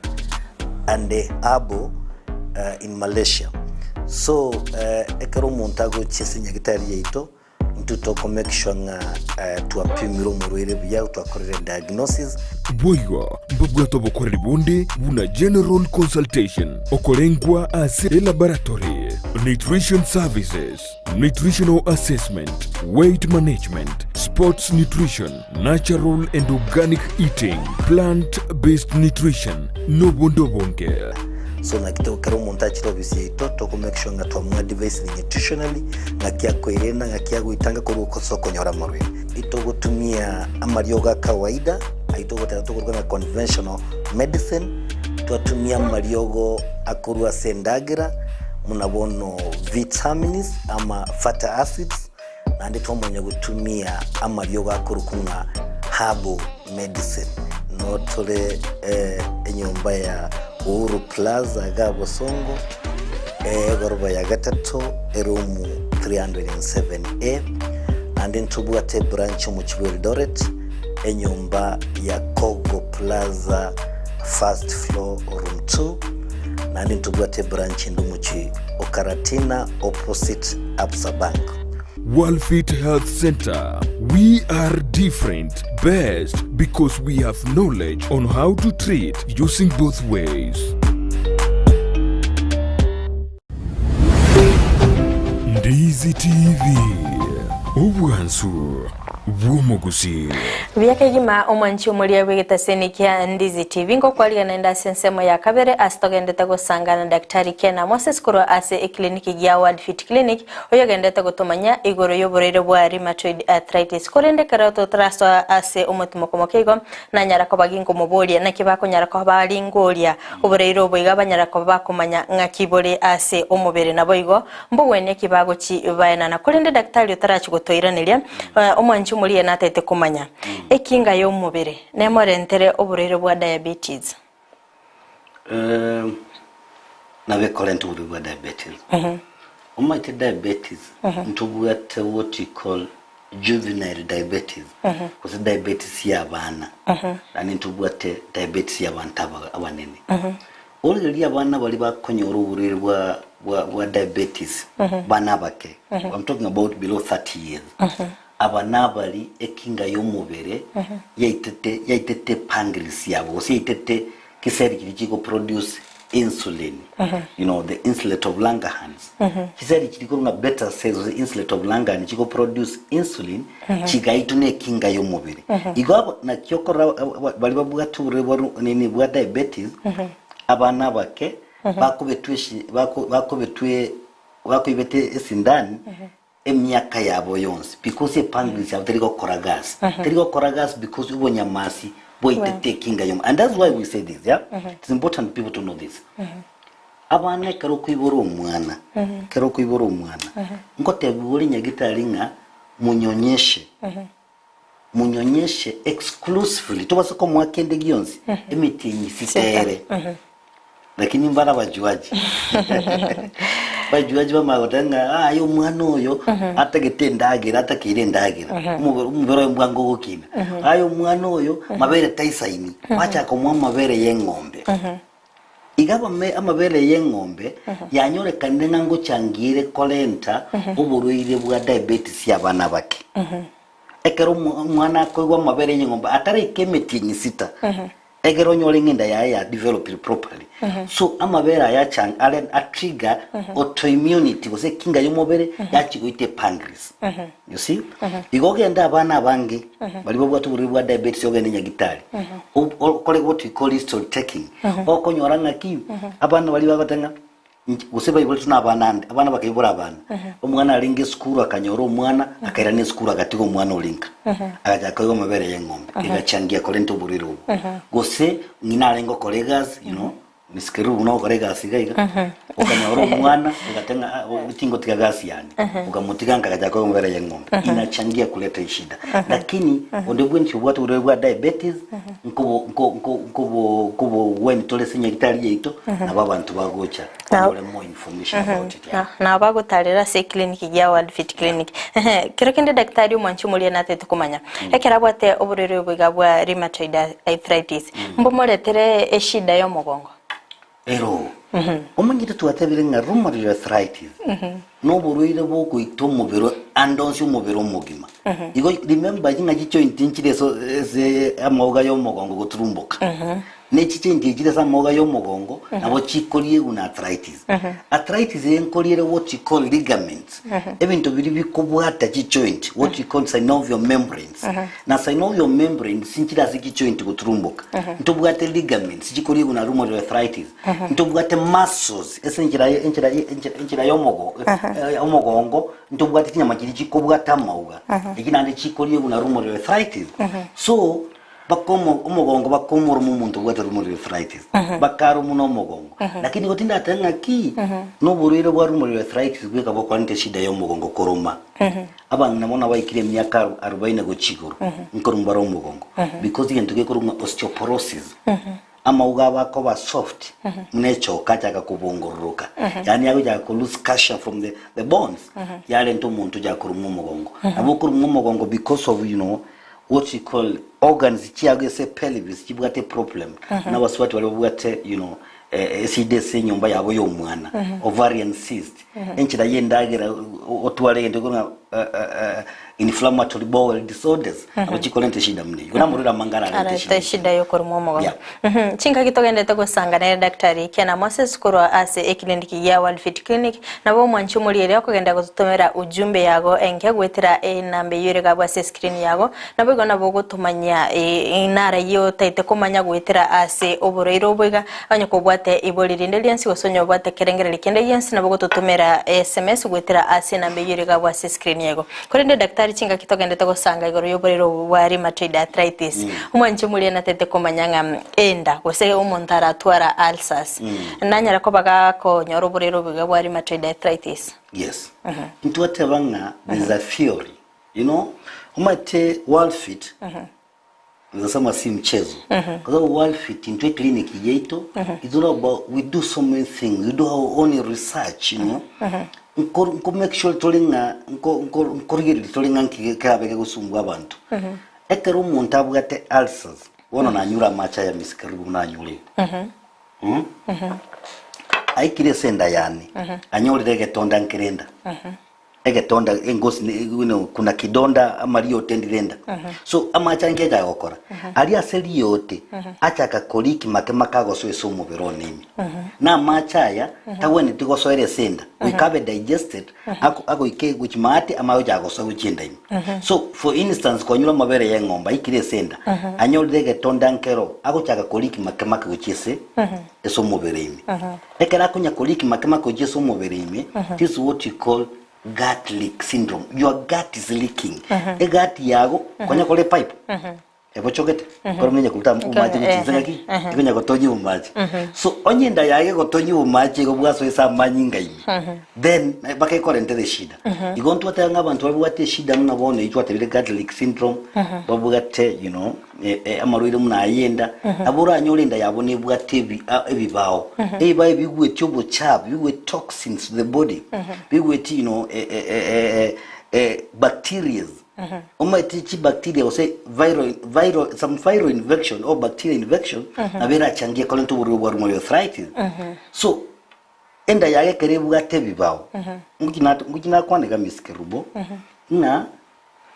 and herbal in Malaysia. So ekero omonto agochia ase nyagitari yaito, intwe toko make sure ng'a twapimire omorwaire buya, twakorire diagnosis. Boigo mbabwate obokoreri bonde buna general consultation, okorengwa ase elaboratory, nutrition services, nutritional assessment, weight management, sports nutrition, natural and organic eating, plant based nutrition, nobonde obonge. So naki to kera omonto achire ofisi yaito toko make sure ng'a twamoadvisire nutritionally ng'aki akoirenda ng'aki agoitanga korwa ase okonyora amarwaire. Itogotumia amariogo a kawaida ayio togoteba tokoruga ng'a conventional medicine, twatumia amariogo akorwa ase endagera buna bono vitamins ama fatty acids, Naende twamanya gotumia amariogo akorokwa ng'a herbal medicine. Noo tore enyomba ya Uhuru Plaza iga Bosongo, egoroba ya gatato, eroom 307A. Naende ntobwate ebranch omochie bwa Eldoret, enyomba ya Kogo Plaza first floor room 2. Naende ntobwate ebranch ende omochie o Karatina opposite Absa Bank. Worldfit Health Center, we are different, best because we have knowledge on how to treat using both ways. Ndizi TV, obwansu bw'omogusii. Buya kegima omwanchi omoria bw'egetaseni kia Ndizi TV ngokwarigana inde ase ensemo ya kabere ase togendete gosangana na Daktari Kena Moses korwa ase eclinic gia World Fit Clinic oyogendete gotomanya igoro y'oborwaire bwa rheumatoid arthritis. Korende ekero totarasoa ase omotimoko moke igo nanyara koba ginkomoboria naki bakonyara koba baringoria oboraire obo iga banyara koba bakomanya ng'aki bore ase omobere naboigo mbogwenie ki bagochi baenana. Korende daktari otarachi gotoiraneria omwanchi omoria natete komanya ekinga y'omobere nemorentere oborwaire bwa diabetes. Nabo ekorenta oborwaire bwa diabetes. Omanyete diabetes ntobwate what we call juvenile diabetes gose diabetes ya abana naende ntobwate diabetes ya abanto aba abanene. Origereria abana baria bakonyora oborwaire bwa bwa bwa diabetes bana abake, I'm talking about below 30 years, aba nabari ekinga y'omobere yaitete yaitete pancreas yabo gose yaitete chiseli chiria chigo produce insulin, you know the insulet of Langerhans. Chiseli chiria korwa ng'a beta cells gose insulet of Langerhans chigo produce insulin chigaitwa na ekinga y'omobere. Igo abo naki okorora baria babwate oborwaire bwa ru nini bwa diabetes, abana abake bakobetwa eshi bako bakobetwa bakoibete esindani emiaka yabo yonsi because epancreas yabo teri gokora gas teri gokora gas because obonyamasi bwaitete ekinga yomo and that's why we say this yeah it's important people to know this abana ekero okoibora omwana ekero okoibora omwana ngotebiwa ore nyagitari ng'a munyonyeshe munyonyeshe exclusively tobase komoa kende gionsi emetienyi sitere lakini mbare abajuaji bajuaji bamanya goteba ng'a aye omwana oyo atagete endagera atakeire endagera omobere omobere oye mbwango ogokina aye omwana oyo mabere taisaini bachaka komoa amabere ya eng'ombe iga abame amabere ya eng'ombe yanyorekanire ng'a ngochangiere korenta oborwaire bwa diabetes ya abana abake. Ekero omwana akoigwa amabere y'eng'ombe ataraika emetienyi sita, egere onyore ng'a enda yaye ya developed properly. So amabere aya acha are a trigger autoimmunity gose ekinga y'omobere yachia goita epancreas. You see? Igo ogende abana abange baria babwate oborwaire bwa diabetes ogende nyagitari okore what we call history taking okonyora ng'aki abana baria bagoteba ng'a Inche, gose baiboretwe nabana ande, abana bakaibora abana. Omwana arenge esukuru akanyora omwana, akairana esukuru agatiga omwana oria nka. Agachaka koigwa amabere y'eng'ombe, egachangia korenta oborwaire obwo. Gose ng'ina arenge gokora egasi, you know, Miss Kerubo buna ogokora egasi iga iga, okanyora omwana ogateba ng'a ah oh tingotiga gasi yane, okamotiga nka agachaka koigwa amabere y'eng'ombe. Inachangia kuleta eshida. Lakini onde bwensi obwate oborwaire bwa diabetes, nkobo nko nko nkobo nkobogweni tore ase nyagitari yaito, nabo abanto bagocha banyore more information about it. Na nabo bagotarera ase eclinic gia World Fit Clinic. Ehe, kero kende daktari omwanchi omoria natete komanya, ekero abwate oborwaire obo iga bwa rheumatoid arthritis, mbomoretere eshida ya omogongo? Ero, omanyete twatebire ng'a rheumatoid arthritis noborwaire bogoita omobere ande onsi omobere omogima. Igo remember ng'a chijoint nchire ase ase amaoga ya omogongo goturumboka. Ne chijoint echire ase amaoga ya omogongo nabo chikoriegwa na arthritis. Arthritis eye nkori ere what you call ligaments, ebinto biria bikobwata chijoint what you call synovial membranes. Na synovial membranes nchire ase chijoint goturumboka. Ntobwate ligaments chikoriegwa na rheumatoid arthritis. Ntobwate muscles ase enchera enchera enchera enchera ya omogo omogongo ntobwate chinyama chiria chikobwata amauga eki naende chikoriegwa na rheumatoid arthritis. So baka omo omogongo bakomoroma omonto obwate rheumatoid arthritis bakaromwa na omogongo. Lakini igo tindateba ng'aki noborwaire bwa rheumatoid arthritis bweka bokorenta eshida ya omogongo koroma. Abang'ina bono abaikire emiaka arobaini gochia igoro nkoromwa bare omogongo because egento gekorwa ng'a osteoporosis amauga abo akoba soft buna echoka achaka kobongororoka yaani agochaka ko lose calcium from the, the bones yarenta omonto ochaka koromwa omogongo nabo okoromwa omogongo because of you know what you call organs chiago ase pelvis chibwate problem buna abasubati baria babwate you know. Esida ase enyomba yabo y'omwana, ovarian cyst, enchera y'endagera otware egento ekero ng'a inflammatory bowel disorders, nabo chikorenta eshida buna eyio. Igo namarwaire amange ararente Ararete eshida eshida y'okoruma omogogo. Yeah. Mhm. Chingaki togendete gosanga nere Daktari Kena Moses korwa ase ekliniki gia World Fit Clinic, nabo omwanchi omorieria okogenda gototomera ujumbe yago enke goetera enamba eyio ere gabwo ase escreen yago, Naboigo nabo ogotomanyia inara eyio otaete komanya goetera ase oborwaire obo iga, onye kobwate ibori rinde riensi gose onye obwate ekerengererio kende giensi nabo ogototomera sms goetera ase enamba eyio ere igabwo ase escreen yago. Korende daktari chingaki togendete gosanga igoro y'oborwaire obo bwa rheumatoid arthritis, omwanchi omoria nataete komanya ng'a enda gose omonto aratwara ulcers nanyara koba gakonyora oborwaire obo iga bwa rheumatoid arthritis? Yes. Ntwateba ng'a there is a theory You know, omanyete World Fit nasema si mchezo kwa sababu World Fit intwe clinic yaito it's not about we do so many things we do our own research you know nko nko make sure tore ng'a nko nko nkorigereria tore ng'a nki kerabe kegosumbua abanto ekero omonto abwate ulcers bono nanyure amache aya Miss Karibu buna anyure Mm? Aikire ase enda yane anyorire egetonda nkerenda Egetonda engosi ne you know kuna kidonda ama riote ndirenda. So amache aya ngecha gokora, aria ase riote achaka koriki make make agosoa ase omobere one ime. Na amache aya tagwenereti gosoera ase enda, goika abe digested ako agoike gochia maate amanye gochaka gosoa gochia enda ime. So for instance kwanyora amabere ya eng'ombe aikire ase enda, anyorire egetonda nkero agochaka koriki make make gochia ase ase omobere ime. Ekero akonya koria ekima kema gochia ase omobere ime, this is what you call gut leak syndrome. Your gut is leaking. Egut yago konya kore epipe ebochogete ekero omenye koruta omache gochia inse gaki ekonya gotonya omache. So onye enda yago egotonya omache igo bwasoa ase amanyinga ime then mpaka ekorentere eshida. Igo ntwateba ng'a abanto babwate eshida buna bono eyio twatebire gut leak syndrome, babwate you know amarwaire buna aya enda, nabo oranyore enda yabo nebwate ebi- a- ebibao, ebibao ebigwetie obochafu, bigwetie toxins to the body, bigwetie you know, eh, eh, eh, eh, eh, bacterias. Omanyete chibacteria gose viral, viral, some viral infection or bacteria infection, nabo erachangie ekorente oborwaire bwa rheumatoid arthritis. So, enda yaye ekero ebwate ebibao, ngochi nat- ngochi nakwana iga Miss Kerubo, ng'a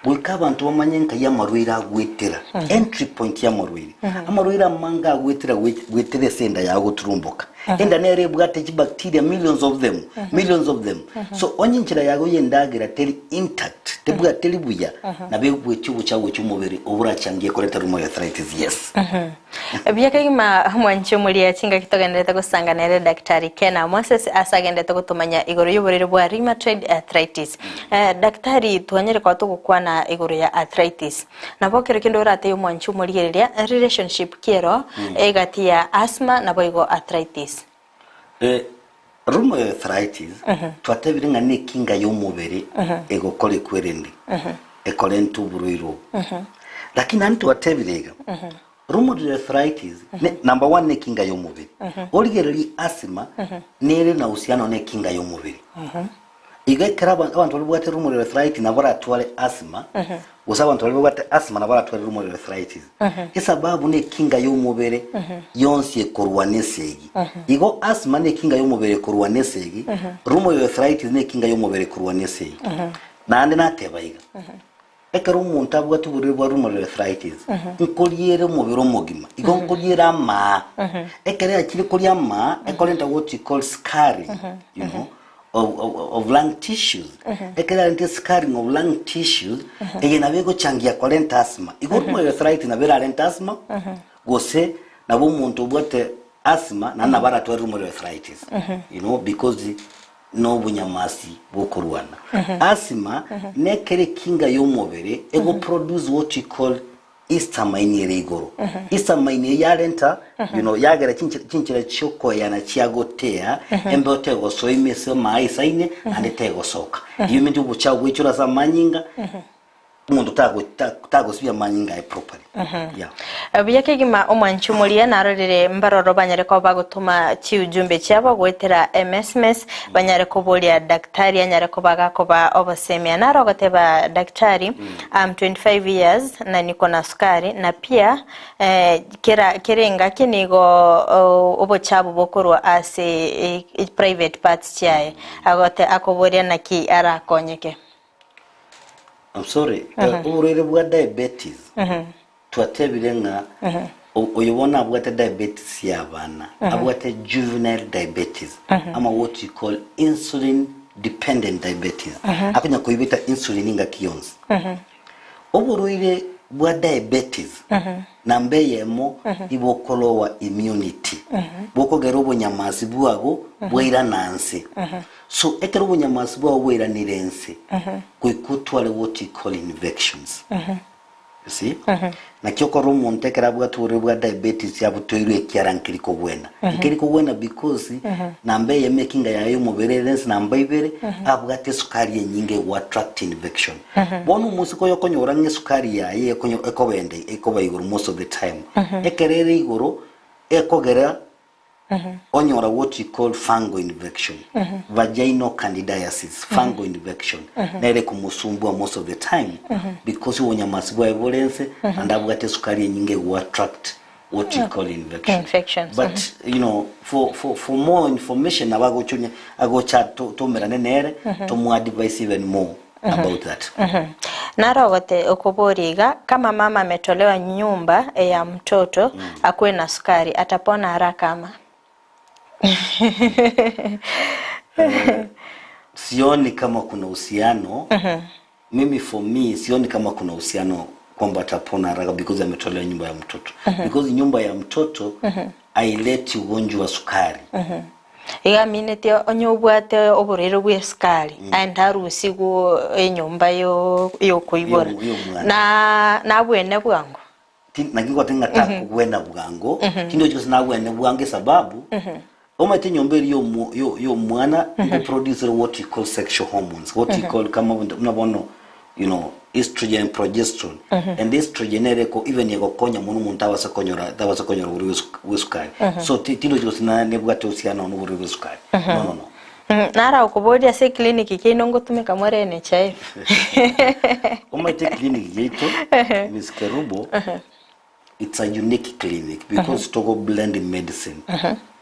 Goika abanto bamanye nkai amarwaire agwetera, entry point y'amarwaire. Amarwaire amange agwetera gwetera ase enda yago goturumboka. Enda nere ebwate chibacteria millions of them, millions of them. So onye enchera yago y'endagera teri intact, tebwati teri buya, nabo egwetia ogocha gocha omobere oborachangie koreta rheumatoid arthritis, yes. Buya kegima mwanche omoria chingaki togenderete gosanga nere Daktari Ken Moses ase agenderete gotomanya igoro y'oborwaire bwa rheumatoid arthritis. Daktari twanyare koba togokwana igoro ya arthritis. Nabo kero kende oratebie omwanchi omorigereria relationship ki ero egati ya asthma naboigo arthritis. Rheumatoid arthritis twatebire ng'a nekinga y'omobere egokora ekwerende ekorenta oborwaire obo. Lakini naende twatebire iga, rheumatoid arthritis ne number one nekinga y'omobere. Origererie asthma nere na uhusiano na ekinga y'omobere. Igo ekero aba- abanto baria babwate rheumatoid arthritis nabo baratware asthma, gose abanto baria babwate asthma nabo baratware rheumatoid arthritis. Esababu na ekinga y'omobere yonsi ekorwana esegi. Igo asthma na ekinga y'omobere ekorwana esegi, rheumatoid arthritis na ekinga y'omobere ekorwana esegi. Naende nateba iga, Ekero omonto abwate oborwaire bwa rheumatoid arthritis, nkoriere omobere omogima, igo nkoriere amaa. Ekero yachire koria amaa, ekorenta what you call scarring, you know, of, of, of lung tissues. Ekero yarentire scarring of lung tissues, eye nabo egochangia korenta asthma. Igo rheumatoid arthritis nabo erarente asthma, gose nabo omonto obwate asthma naende nabo aratware rheumatoid arthritis, you know, because nobonyamasi bw'okorwana. Asthma nekero ekinga y'omobere ego produce what we call histamine ere igoro. Histamine eye yarenta you know, yagera chinche- chinchera chiokoyana chiagotea embeo tegosoa ime ase amaisaine naende tegosoka. Eyio eminto obochafu bwechore ase amanyinga. Omonto tago tagosibia amanyinga aye properly. Yeah. Buya kegima omwanchi omoria narorire mbaroro banyare koba bagotoma chiujumbe chiabo goetera emesmes banyare koboria daktari anyare koba gakoba obosemia naro ogoteba daktari I'm 25 years na niko na sukari na pia eh, kera kera engaki nigo obochabu bokorwa ase private parts chiaye agote akoboria naki arakonyeke. I'm sorry, eh, oborwaire bwa diabetes twatebire ng'a o- oyo bono abwate diabetes ya abana abwate juvenile diabetes ama what you call insulin dependent diabetes akonya koibeta insulin engaki yonsi oborwaire bwa diabetes namba eyemo ibokoloa immunity bokogera obonyamasi bwago bwairana nse So ekero obonyamasi bwao bwairanire ense, goika otware what you call infections. You see? Naki okorora omonto ekero abwate oborwaire bwa diabetes abutoirwe ekiara nkeri kogwena. Nkeri kogwena because namba eyemo ekinga yaye y'omobere ere ense namba ibere abwate esukari enyinge ego attract infection. Bono omosike oyo okonyora ng'a esukari yaye ekonyo ekobenda ekoba igoro most of the time. Ekero ere igoro ekogera onyora what you call fungal infection, vaginal candidiasis, fungal infection nere ekomosumbua most of the time because obonyamasi bwaye bore ense naende abwate esukari enyinge ego attract what you call infection. Infections, But you know for, for, for more information nabo agochonya agocha to- tomerane nere tomoadvise even more about that. Naro ogote okoboria iga, kama mama ametolewa nyumba ya mtoto akuwe na sukari atapona haraka ama? Sioni kama kuna uhusiano mimi for me sioni kama kuna uhusiano kwamba atapona haraka because ametolewa nyumba ya mtoto because nyumba ya mtoto haileti ugonjwa wa sukari Iga aminetie onye obwate oborwaire bw'esukari, aye ntarusigwe enyomba yo yokoibora, Yo- y'omwana. na nabwene bwango. Ti- naki ngote ng'a takogwena bwango tindochi gose nagwene bwango esababu omanyete enyomba eria yomo- yo- y'omwana ngoproducere what you call sexual hormones what you call kama buna bono you know estrogen and progesterone and estrogen nere eko even egokonya mono omonto abase konyora tabase konyora oborwaire bwe esu- bwe esukari so ti- tindochi gose na nebwate uhusiano na oborwaire bwe esukari no no no Nara okoboria ase eclinic kiaino ngotumeka more NHIF. Omanyete eclinic yaito Miss Kerubo it's a unique clinic because togo blend medicine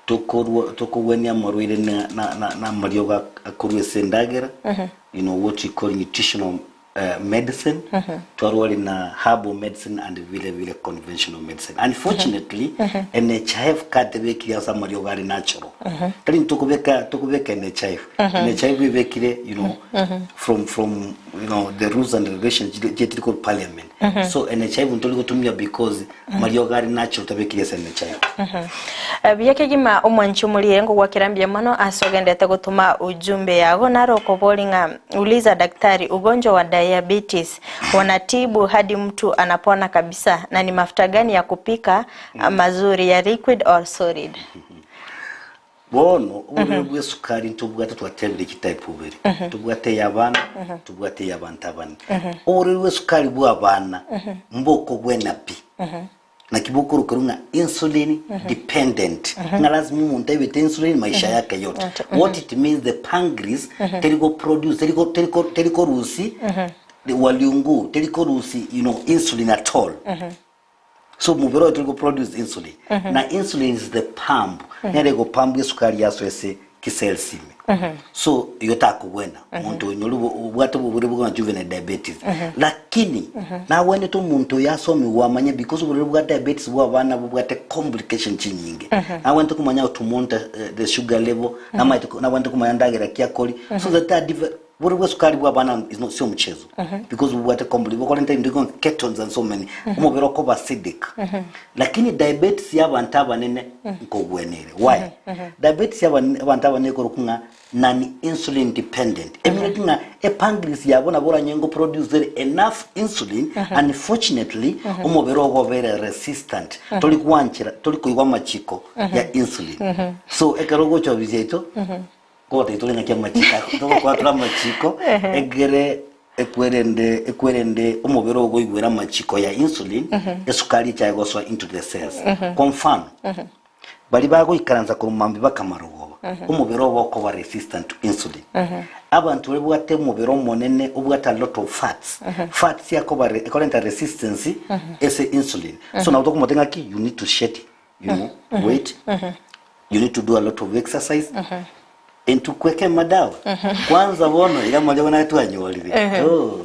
tokorwa tokogwenia amarwaire na na na na amariogo akorwa ase endagera you know what you call nutritional medicine twarwari na herbal medicine and vile vile conventional medicine unfortunately NHIF katebekire ase amariogo are natural tari ntokobeka tokobeka NHIF NHIF ebekire you know from from you know the rules and regulations chietiri korwa parliament so NHIF ntori gotumia because Amariogo are natural tabekiri ase emechando. Buya kegima omwanchi omorie ngogwakera mbuya mono ase ogendete gotoma ujumbe yago naro okobori ng'a uliza daktari ugonjwa wa diabetes wanatibu hadi mtu anapona kabisa na ni mafuta gani ya kupika mazuri ya liquid or solid. Bono oborwaire bw'esukari ntobwate twatebire chitype ibere, ntobwate ey'abana, ntobwate ey'abanto abanene. Oborwaire bw'esukari bw'abana mbokobwena pi, naki bokorokerwa ng'a insulin dependent, ng'a lazima omonto aibete insulin maisha yake yote. What it means the pancreas teri go produce teri go teri ko teri korusia waliungu teri korusia you know insulin at all. So omobere oye tori go produce insulin na insulin is the pump nere ego pump esukari yasoa ase chicells ime so igo takogwena omonto oyo nyori obwate oborwaire bwa juvenile diabetes lakini nagwenerete omonto oyo asomigwe amanye because oborwaire bwa diabetes bwa abana bobwate complication chinyinge nagwenerete komanya how to monitor the sugar level namaete nagwenerete komanya ndagera ki akoria so that Oborwaire bwa esukari bwa abana is not sio mchezo because bobwate compli bokorenta ebinto bikong'u ketones and so many omobere okoba acidic lakini diabetes ya abanto abanene nkogwenere why diabetes ya abane- abanto abanene ekorokwa ng'a non insulin dependent emineti ng'a epancreas yabo nabo oranyore ngo produce ere enough insulin unfortunately omobere ogo obere resistant tori gwanchera tori koigwa amachiko ya insulin so ekero ogocha obisi yaito Kogotebia tore ng'aki amachiko ako, togokora tore amachiko egere Ekwerende ekwerende omobere ogoigwera amachiko ya insulin, esukari echaye gosoa into the cells. Kwa mfano, baria bagoikaransa korwa mambia baka marogoba, omobere obo okoba resistant to insulin. Abanto baria babwate omobere omonene obwate a lot of fats, fats yakoba re ekorenta resistance ase insulin. So nabo tokomotebia ng'aki you need to shed you know, weight, you need to do a lot of exercise. Entukweke madawa kwanza bono iga amariogo naye twanyorire. Oh.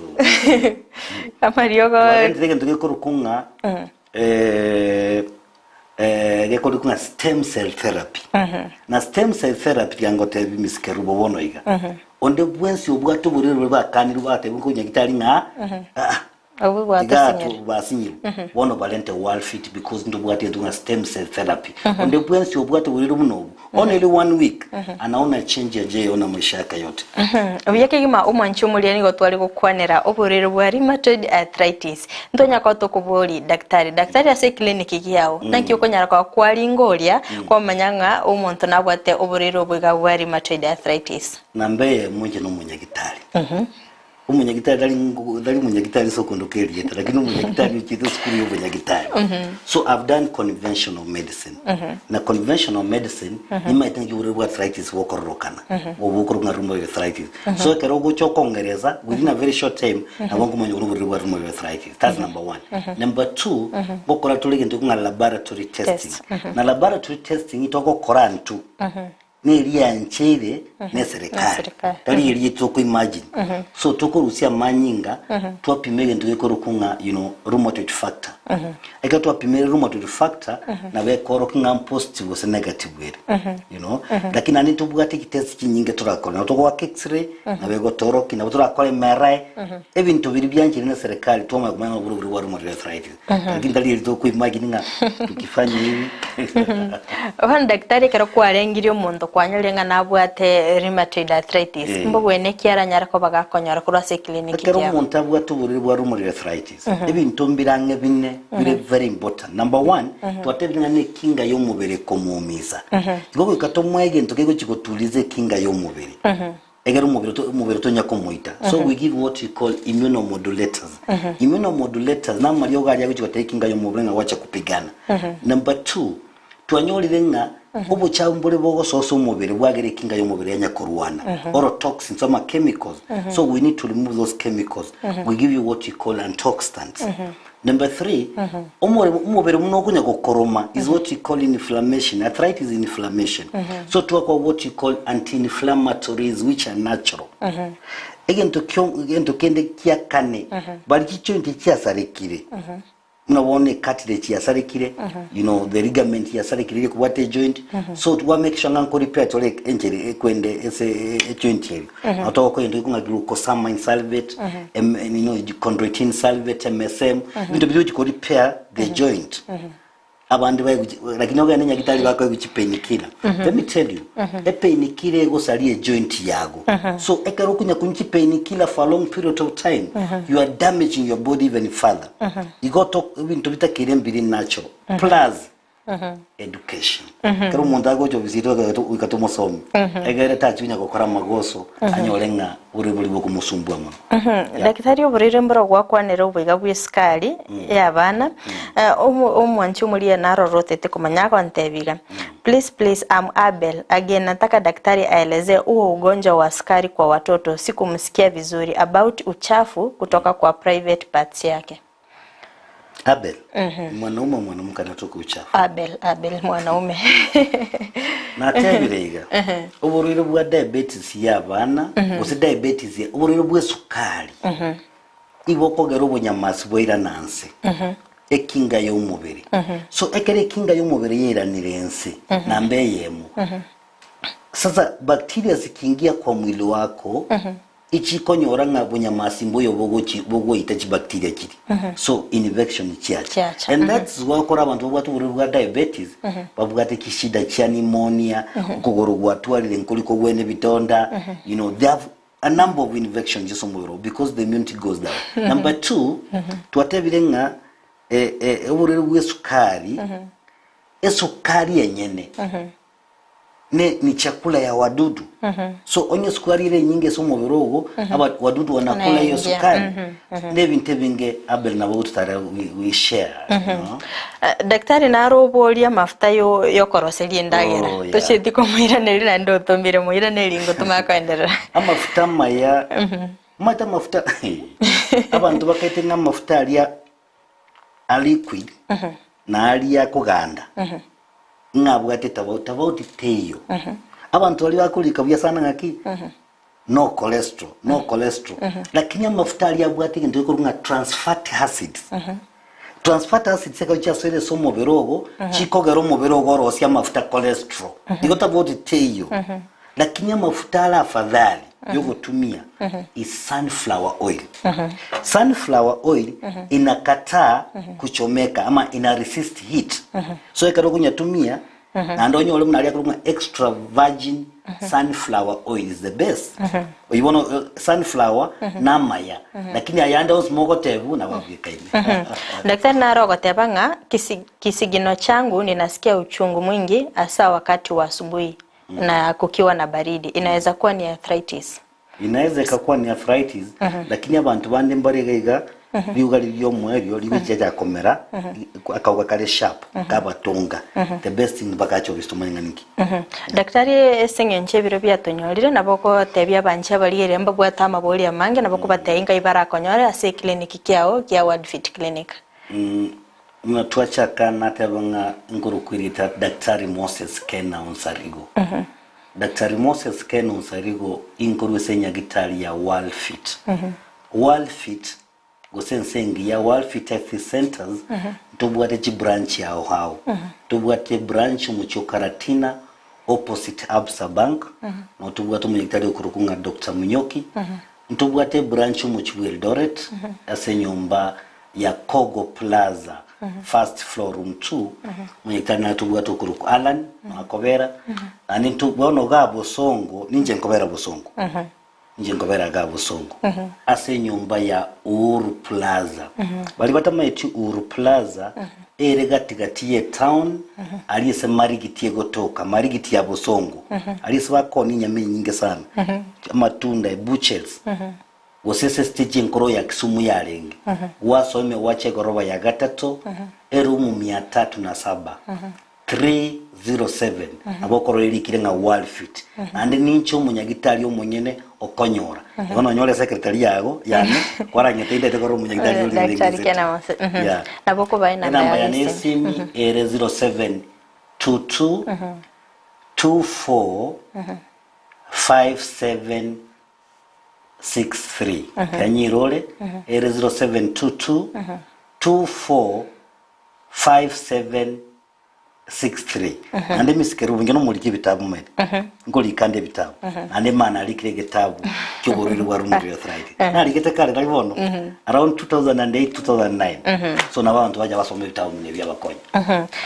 Amariogo Twarentire egento gekorokwa ng'a eh, eh, gekorokwa ng'a stem cell therapy. Na stem cell therapy tiga ngotebi Miss Kerubo bono iga. Onde bwensi obwate oborwaire boria bakanirwe bagatebigwa nkonya gitari ng'a ah, Obwo Iga gwatosinyire. basinyirwe bono barente world fit because ntobwate egento ng'a stem cell therapy. Onde bwensi obwate oborwaire buna obwo only one week anaona change ajaeona maisha yake yote. Obuya kegima omwanchi omoria nigo tware gokwanera oborwaire bwa rheumatoid arthritis. Ntonyara koba tokobori daktari, daktari ase eclinic giao naki okonyara koba kwaringa oria kwamanya ng'a omonto nabwate oborwaire obo iga bwa rheumatoid arthritis. Namba eyemo inche nomonyagitari. Omonyagitari tari ngo- tari omonyagitari ase okondoka erieta, lakini omonyagitari ochiete esukuru ya obonyagitari. So I've done conventional medicine. Na conventional medicine, nimaete ng'aki oborwaire bwa arthritis bokororokana, obo bokorokwa ng'a rheumatoid arthritis. So ekero ogocha okongeresa, within a very short time, nabo nkomanya oborwaire bwa rheumatoid arthritis. That's number one. Number two, ngokora tore egento ng'a laboratory testing. Test. Na laboratory testing togokora intwe, neriancheire neserikari Neserikari. tari eria toko imagine so tokorusia amanyinga twapima egento gekorokwa ng'a you know rheumatoid factor ekero twapimire rheumatoid factor nabo ekorokia ng'a positive gose negative ere you know lakini naende ntobwate chitest chinyinge torakore nabo togoaka x-ray nabo egotorokia nabo torakore MRI ebinto biria biancheire na serikali twamanya komanya ng'a oborwaire bwa rheumatoid arthritis Lakini tari eri tokoimagine ng'a tukifanya hivi. Bono daktari ekero kwarengirie omonto kwanyorire ng'a nabwate rheumatoid arthritis, Eh. mbogwene ki aranyare koba gakonyora korwa ase eclinic Ekero kiabo? omonto abwate oborwaire bwa rheumatoid arthritis, ebinto mbire ang'e bine bire very important. Number one, twatebire ng'a nekinga y'omobere ekomoumisa. Igo goika tomoe egento kegochi gotuliza ekinga y'omobere. Ekero omobere to- omobere tonya komoita. So we give what we call immunomodulators. Immunomodulators namariogo aria agochi goteba ekinga y'omobere ng'a gwacha kupigana. Number two, twanyorire ng'a obochafu mbore bogososa omobere bwagera ekinga y'omobere yanya korwana or toxins ama chemicals. So we need to remove those chemicals. We give you what we call antioxidants. Number three, omore omobere buna okonya gokoroma is what we call inflammation. Arthritis is inflammation. So twakoa what we call anti-inflammatories which are natural. Egento kio egento kende kia kane, bari chijoint chiasarekire. Buna bono ecartilage yasarekire, you know, the ligament yasarekire ere kobwata ejoint. So twa make sure ng'a nko repair tore enchera ekwende ase ejoint eria. Nabo togokora egento gekong'a glucosamine sulphate, em, you know, chondroitin sulphate, MSM, ebinto biria ochi ko repair the joint. Abande baegochi lakini ogende nyagitari bakoegwa chipainkiller. Let me tell you, epainkiller egosaria ejoint yago. So ekero okonya konywa chipainkiller for a long period of time, you are damaging your body even further. Igo to ebinto bitakeire mbiri natural. Plus, education. Ekero omonto agocha ofisi yaito goika goika tomosomi, egere tachi konya gokora amagoso, anyore ng'a ore bori bokomosumbua mono. Yeah. Daktari oborwaire mboro gwakwanera oboiga bw'esukari y'abana Eh, omo- omwanchi omoria narorotete komanya agontebia iga please please I'm Abel again nataka daktari aelezee huo ugonjwa wa sukari kwa watoto sikumsikia vizuri about uchafu kutoka kwa private parts yake Abel, mwanaume mwanamke anatoka uchafu. Abel Abel mwanaume Natebire iga oborwaire bwa diabetes ya abana gose diabetes ya oborwaire bwa esukari igo okogera obonyamasi bwairana nse ekinga ya omobere so ekero ekinga ya omobere yairanire nse namba eyemo sasa bacteria zikiingia kwa mwili wako Echikonyora ng'a bonyamasi mboyo bogochi bogoita chibacteria chiria. So infection chiacha. Chiacha, And that's why okora abanto babwate oborwaire bwa diabetes, babwate chishida chia pneumonia, okogoro gwatwarire nkori kogwena ebitonda, you know, they have a number of infections ase omobere obo because the immunity goes down. Number two, twatebire ng'a eh, eh, oborwaire bwa esukari, esukari enyene. Ne ni chakula ya wadudu. So onye sukari ere enyinge ase omobere ogo, aba wadudu wanakula hiyo Wanaingia. sukari. Ne ebinto ebinge Abel nabo gototara we, we share. You know? Eh, Daktari naro oboria amafuta yo yokoroseria endagera Oh, yeah. tocheti komoiraneria naende otomire moiranerie ngotoma akoenderera Amafuta amaya omanyete amafuta abanto bakaete ng'a amafuta aria a liquid na aria akoganda ng'a abwate tofauti, tofauti teiyo. Abanto baria bakorika buya sana ng'aki no cholesterol, no cholesterol, lakini amafuta aria abwate egento gekorwa ng'a trans fatty acids. Trans fatty acids ekero chiasoire ase omobere ogo, chikogera omobere ogo orosie amafuta cholesterol. Igo tofauti teiyo. Lakini amafuta are afadhali yogotumia is sunflower oil. Sunflower oil inakataa kuchomeka ama ina resist heat. So ekero okonyatumia naende onyore buna aria akorokwa ng'a extra virgin sunflower oil is the best. Oyio bono eh, sunflower namaya lakini ayande onsi mogotebwa nabo abwekaine. Daktari naro ogoteba ng'a kisi, kisigino changu ninasikia uchungu mwingi hasa wakati wa asubuhi na kukiwa na baridi inaweza kuwa ni arthritis. Inaweza ikakuwa ni arthritis lakini abanto bande mbare iga iga riuga riria omoerio rigochia riakomera akauga kare sharp kabatonga the best thing bagacha obisi tomanye ng'a ninki. Daktari ase eng'encho ebiro biatonyorire nabo ogotebia abanche abarigereria mbabwate amabori amange nabo okobatebia ngai barakonyore ase eclinic kiao gia World Fit Clinic. Buna twachaka nateba ng'a nkorokwa erieta Daktari Moses Kena Onsarigo. Daktari Moses Kena Onsarigo inkorwa ase enyagitari ya World Fit. World Fit gose ense engiya World Fit Health Centers ntobwate chibranch ao ao. Ntobwate ebranch omochie o Karatina opposite Absa Bank, nabo tobwate omonyagitari okorokwa ng'a Doctor Munyoki. Ntobwate ebranch omochie bwa Eldoret ase enyomba ya Kogo Plaza first floor room 2 omonyagitari naye tobwate okorokwa Allan noakobera naende nto bono igaa Bosongo ninche nkobera Bosongo inche nkobera igaa Bosongo ase enyomba ya Uhuru Plaza baria batamaeti Uhuru Plaza ere gati gati ye town aria ase Marigiti egotoka Marigiti ya Bosongo aria ase bakoonia enyama enyinge sana amatunda ebutcheries Gose ase estage enkoro ya Kisumu yarenge, gwasoa ime gwacha egoroba ya gatato, erumu mia tatu na saba, 307, nabo okorora erikire ng'a Worldfit. Naende ninche omonyagitari omonyene okonyora. Igo nonyore secretary yago yane kwarang'ete indete korora omonyagitari oria orenge Daktari inse. Ken Amose. Mhm. Yeah. Nabo okobae enamba Enamba yago yane y'esimi. y'esimi ere 0722 24 57 63 kanyirore ere 0722 24 5763 naende misikeri obonge nomoriki ebitabu omanyete nkorika nde ebitabu naende mama narikire egetabu kia oborwaire bwa rheumatoid arthritis narigete kare tari bono around 2008 2009 so nabo abanto bacha basoma ebitabu buna ebi biabakonya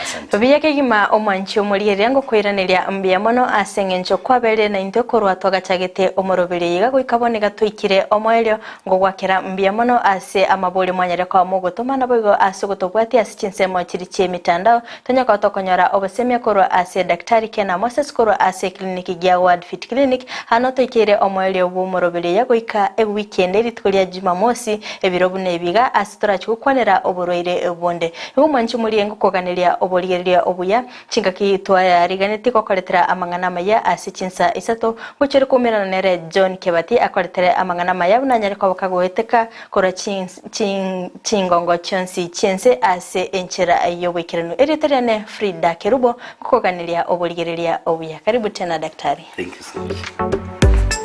asante. Buya kegima omwanchi omorigereria ngokoiraneria mbuya mono ase eng'encho kwabeire naintwe korwa twagachagete omoroberi iga goika bono iga twaikire omoerio ngogwakera mbuya mono ase amaborio mwanyare koba mogotoma naboigo ase ogotobwatia ase chinsemo chiri chi'emitandao tonya koba tokonyora obosemia korwa ase Daktari Kena Moses korwa ase eclinic gia Word Fit Clinic ano toikeire omoerio bw'omoroberi oyo goika ewiki ende rituko ria Jumamosi ebiro buna ebi iga ase torachi gokwanera oborwaire bonde. Igo mwanche morie ngokoganeria oborigereria obuya, chingaki twayariganetie gokoretera amang'ana amaya ase chinsa isato, ngochore koumerana nere John Kebati akoretere amang'ana amaya buna anyare koba kagoeteka korwa chingongo chionsi chi'ense ase enchera y'oboikeranu. Erieta riane Frida Kerubo, ngokoganeria oborigereria obuya. Karibu tena daktari. Thank you so much.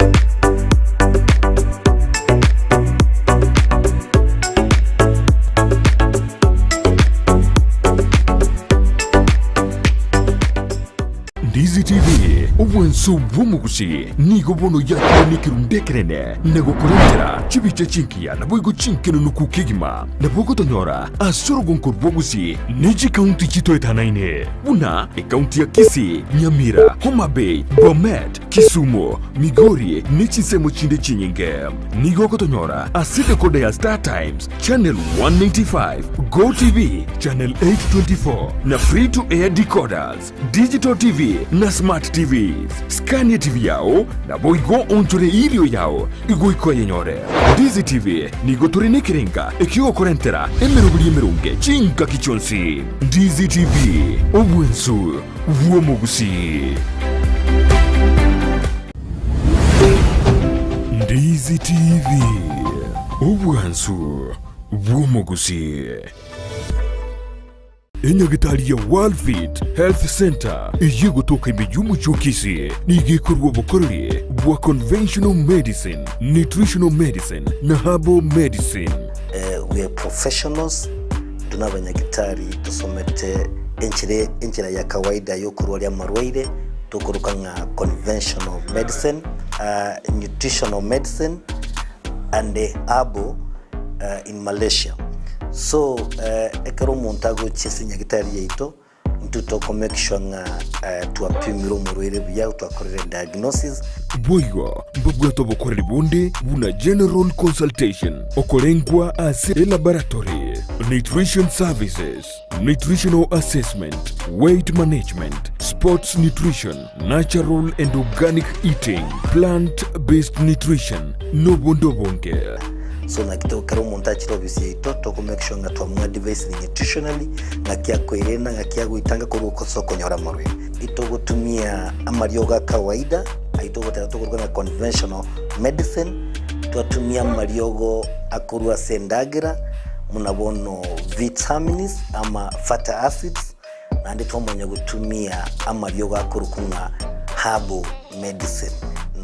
Ndizi TV, obwenso. Obwansu bw'omogusii nigo bono yakire nekerundu ekenene na gokorentera chibicha chingiya naboigo chinkenunuku kegima. Nabo ogotonyora ase orogonko rwa Gusii ne chikaunti chitoetanaine buna ekaunti ya Kisii, Nyamira, Homa Bay, Bomet, Kisumu, Migori ne chinsemo chinde chinyinge. Nigo ogotonyora ase decoder ya Star Times, Channel 195, Go TV, Channel 824 na Free to Air decoders, Digital TV na Smart TVs. Scania TV yao naboigo onchore erio yao igoika oyenyore. Ndizi TV nigo tore nekerenga ekiogokorentera emeroberi emeronge chingaki chionsi. Ndizi TV, obwensu bw'omogusii. Ndizi TV, obwansu bw'omogusii. Enyagitari ya Worldfit Health Centre eyio egotoka ime y'omochie o Kisii nigo ekorua obokoreri bwa conventional medicine, nutritional medicine na herbal medicine. We are professionals, intwe nabanyagitari tosomete enchera enchera ya kawaida yokorwaria amarwaire tokoroka ng'a conventional medicine, nutritional medicine and herbal in Malaysia. So ekero omonto agochia ase nyagitari yaito, intwe toko make sure ng'a twapimire omorwaire buya, twakorire diagnosis. Boigo mbabwate obokoreri bonde buna general consultation, okorengwa ase elaboratory, nutrition services, nutritional assessment, weight management, sports nutrition, natural and organic eating, plant based nutrition, nobonde obonge. So naki to ekero omonto achire ofisi yaito toko make sure ng'a twamoadvisire nutritionally, ng'aki akoerenda, ng'aki agoitanga korwa ase okonyora amarwaire. Itogotumia amariogo a kawaida, ayio togoteba tokoruga ng'a conventional medicine, twatumia amariogo akorwa ase endagera, buna bono vitamins ama fatty acids, naende twamanya gotumia amariogo akorokwa ng'a herbal medicine.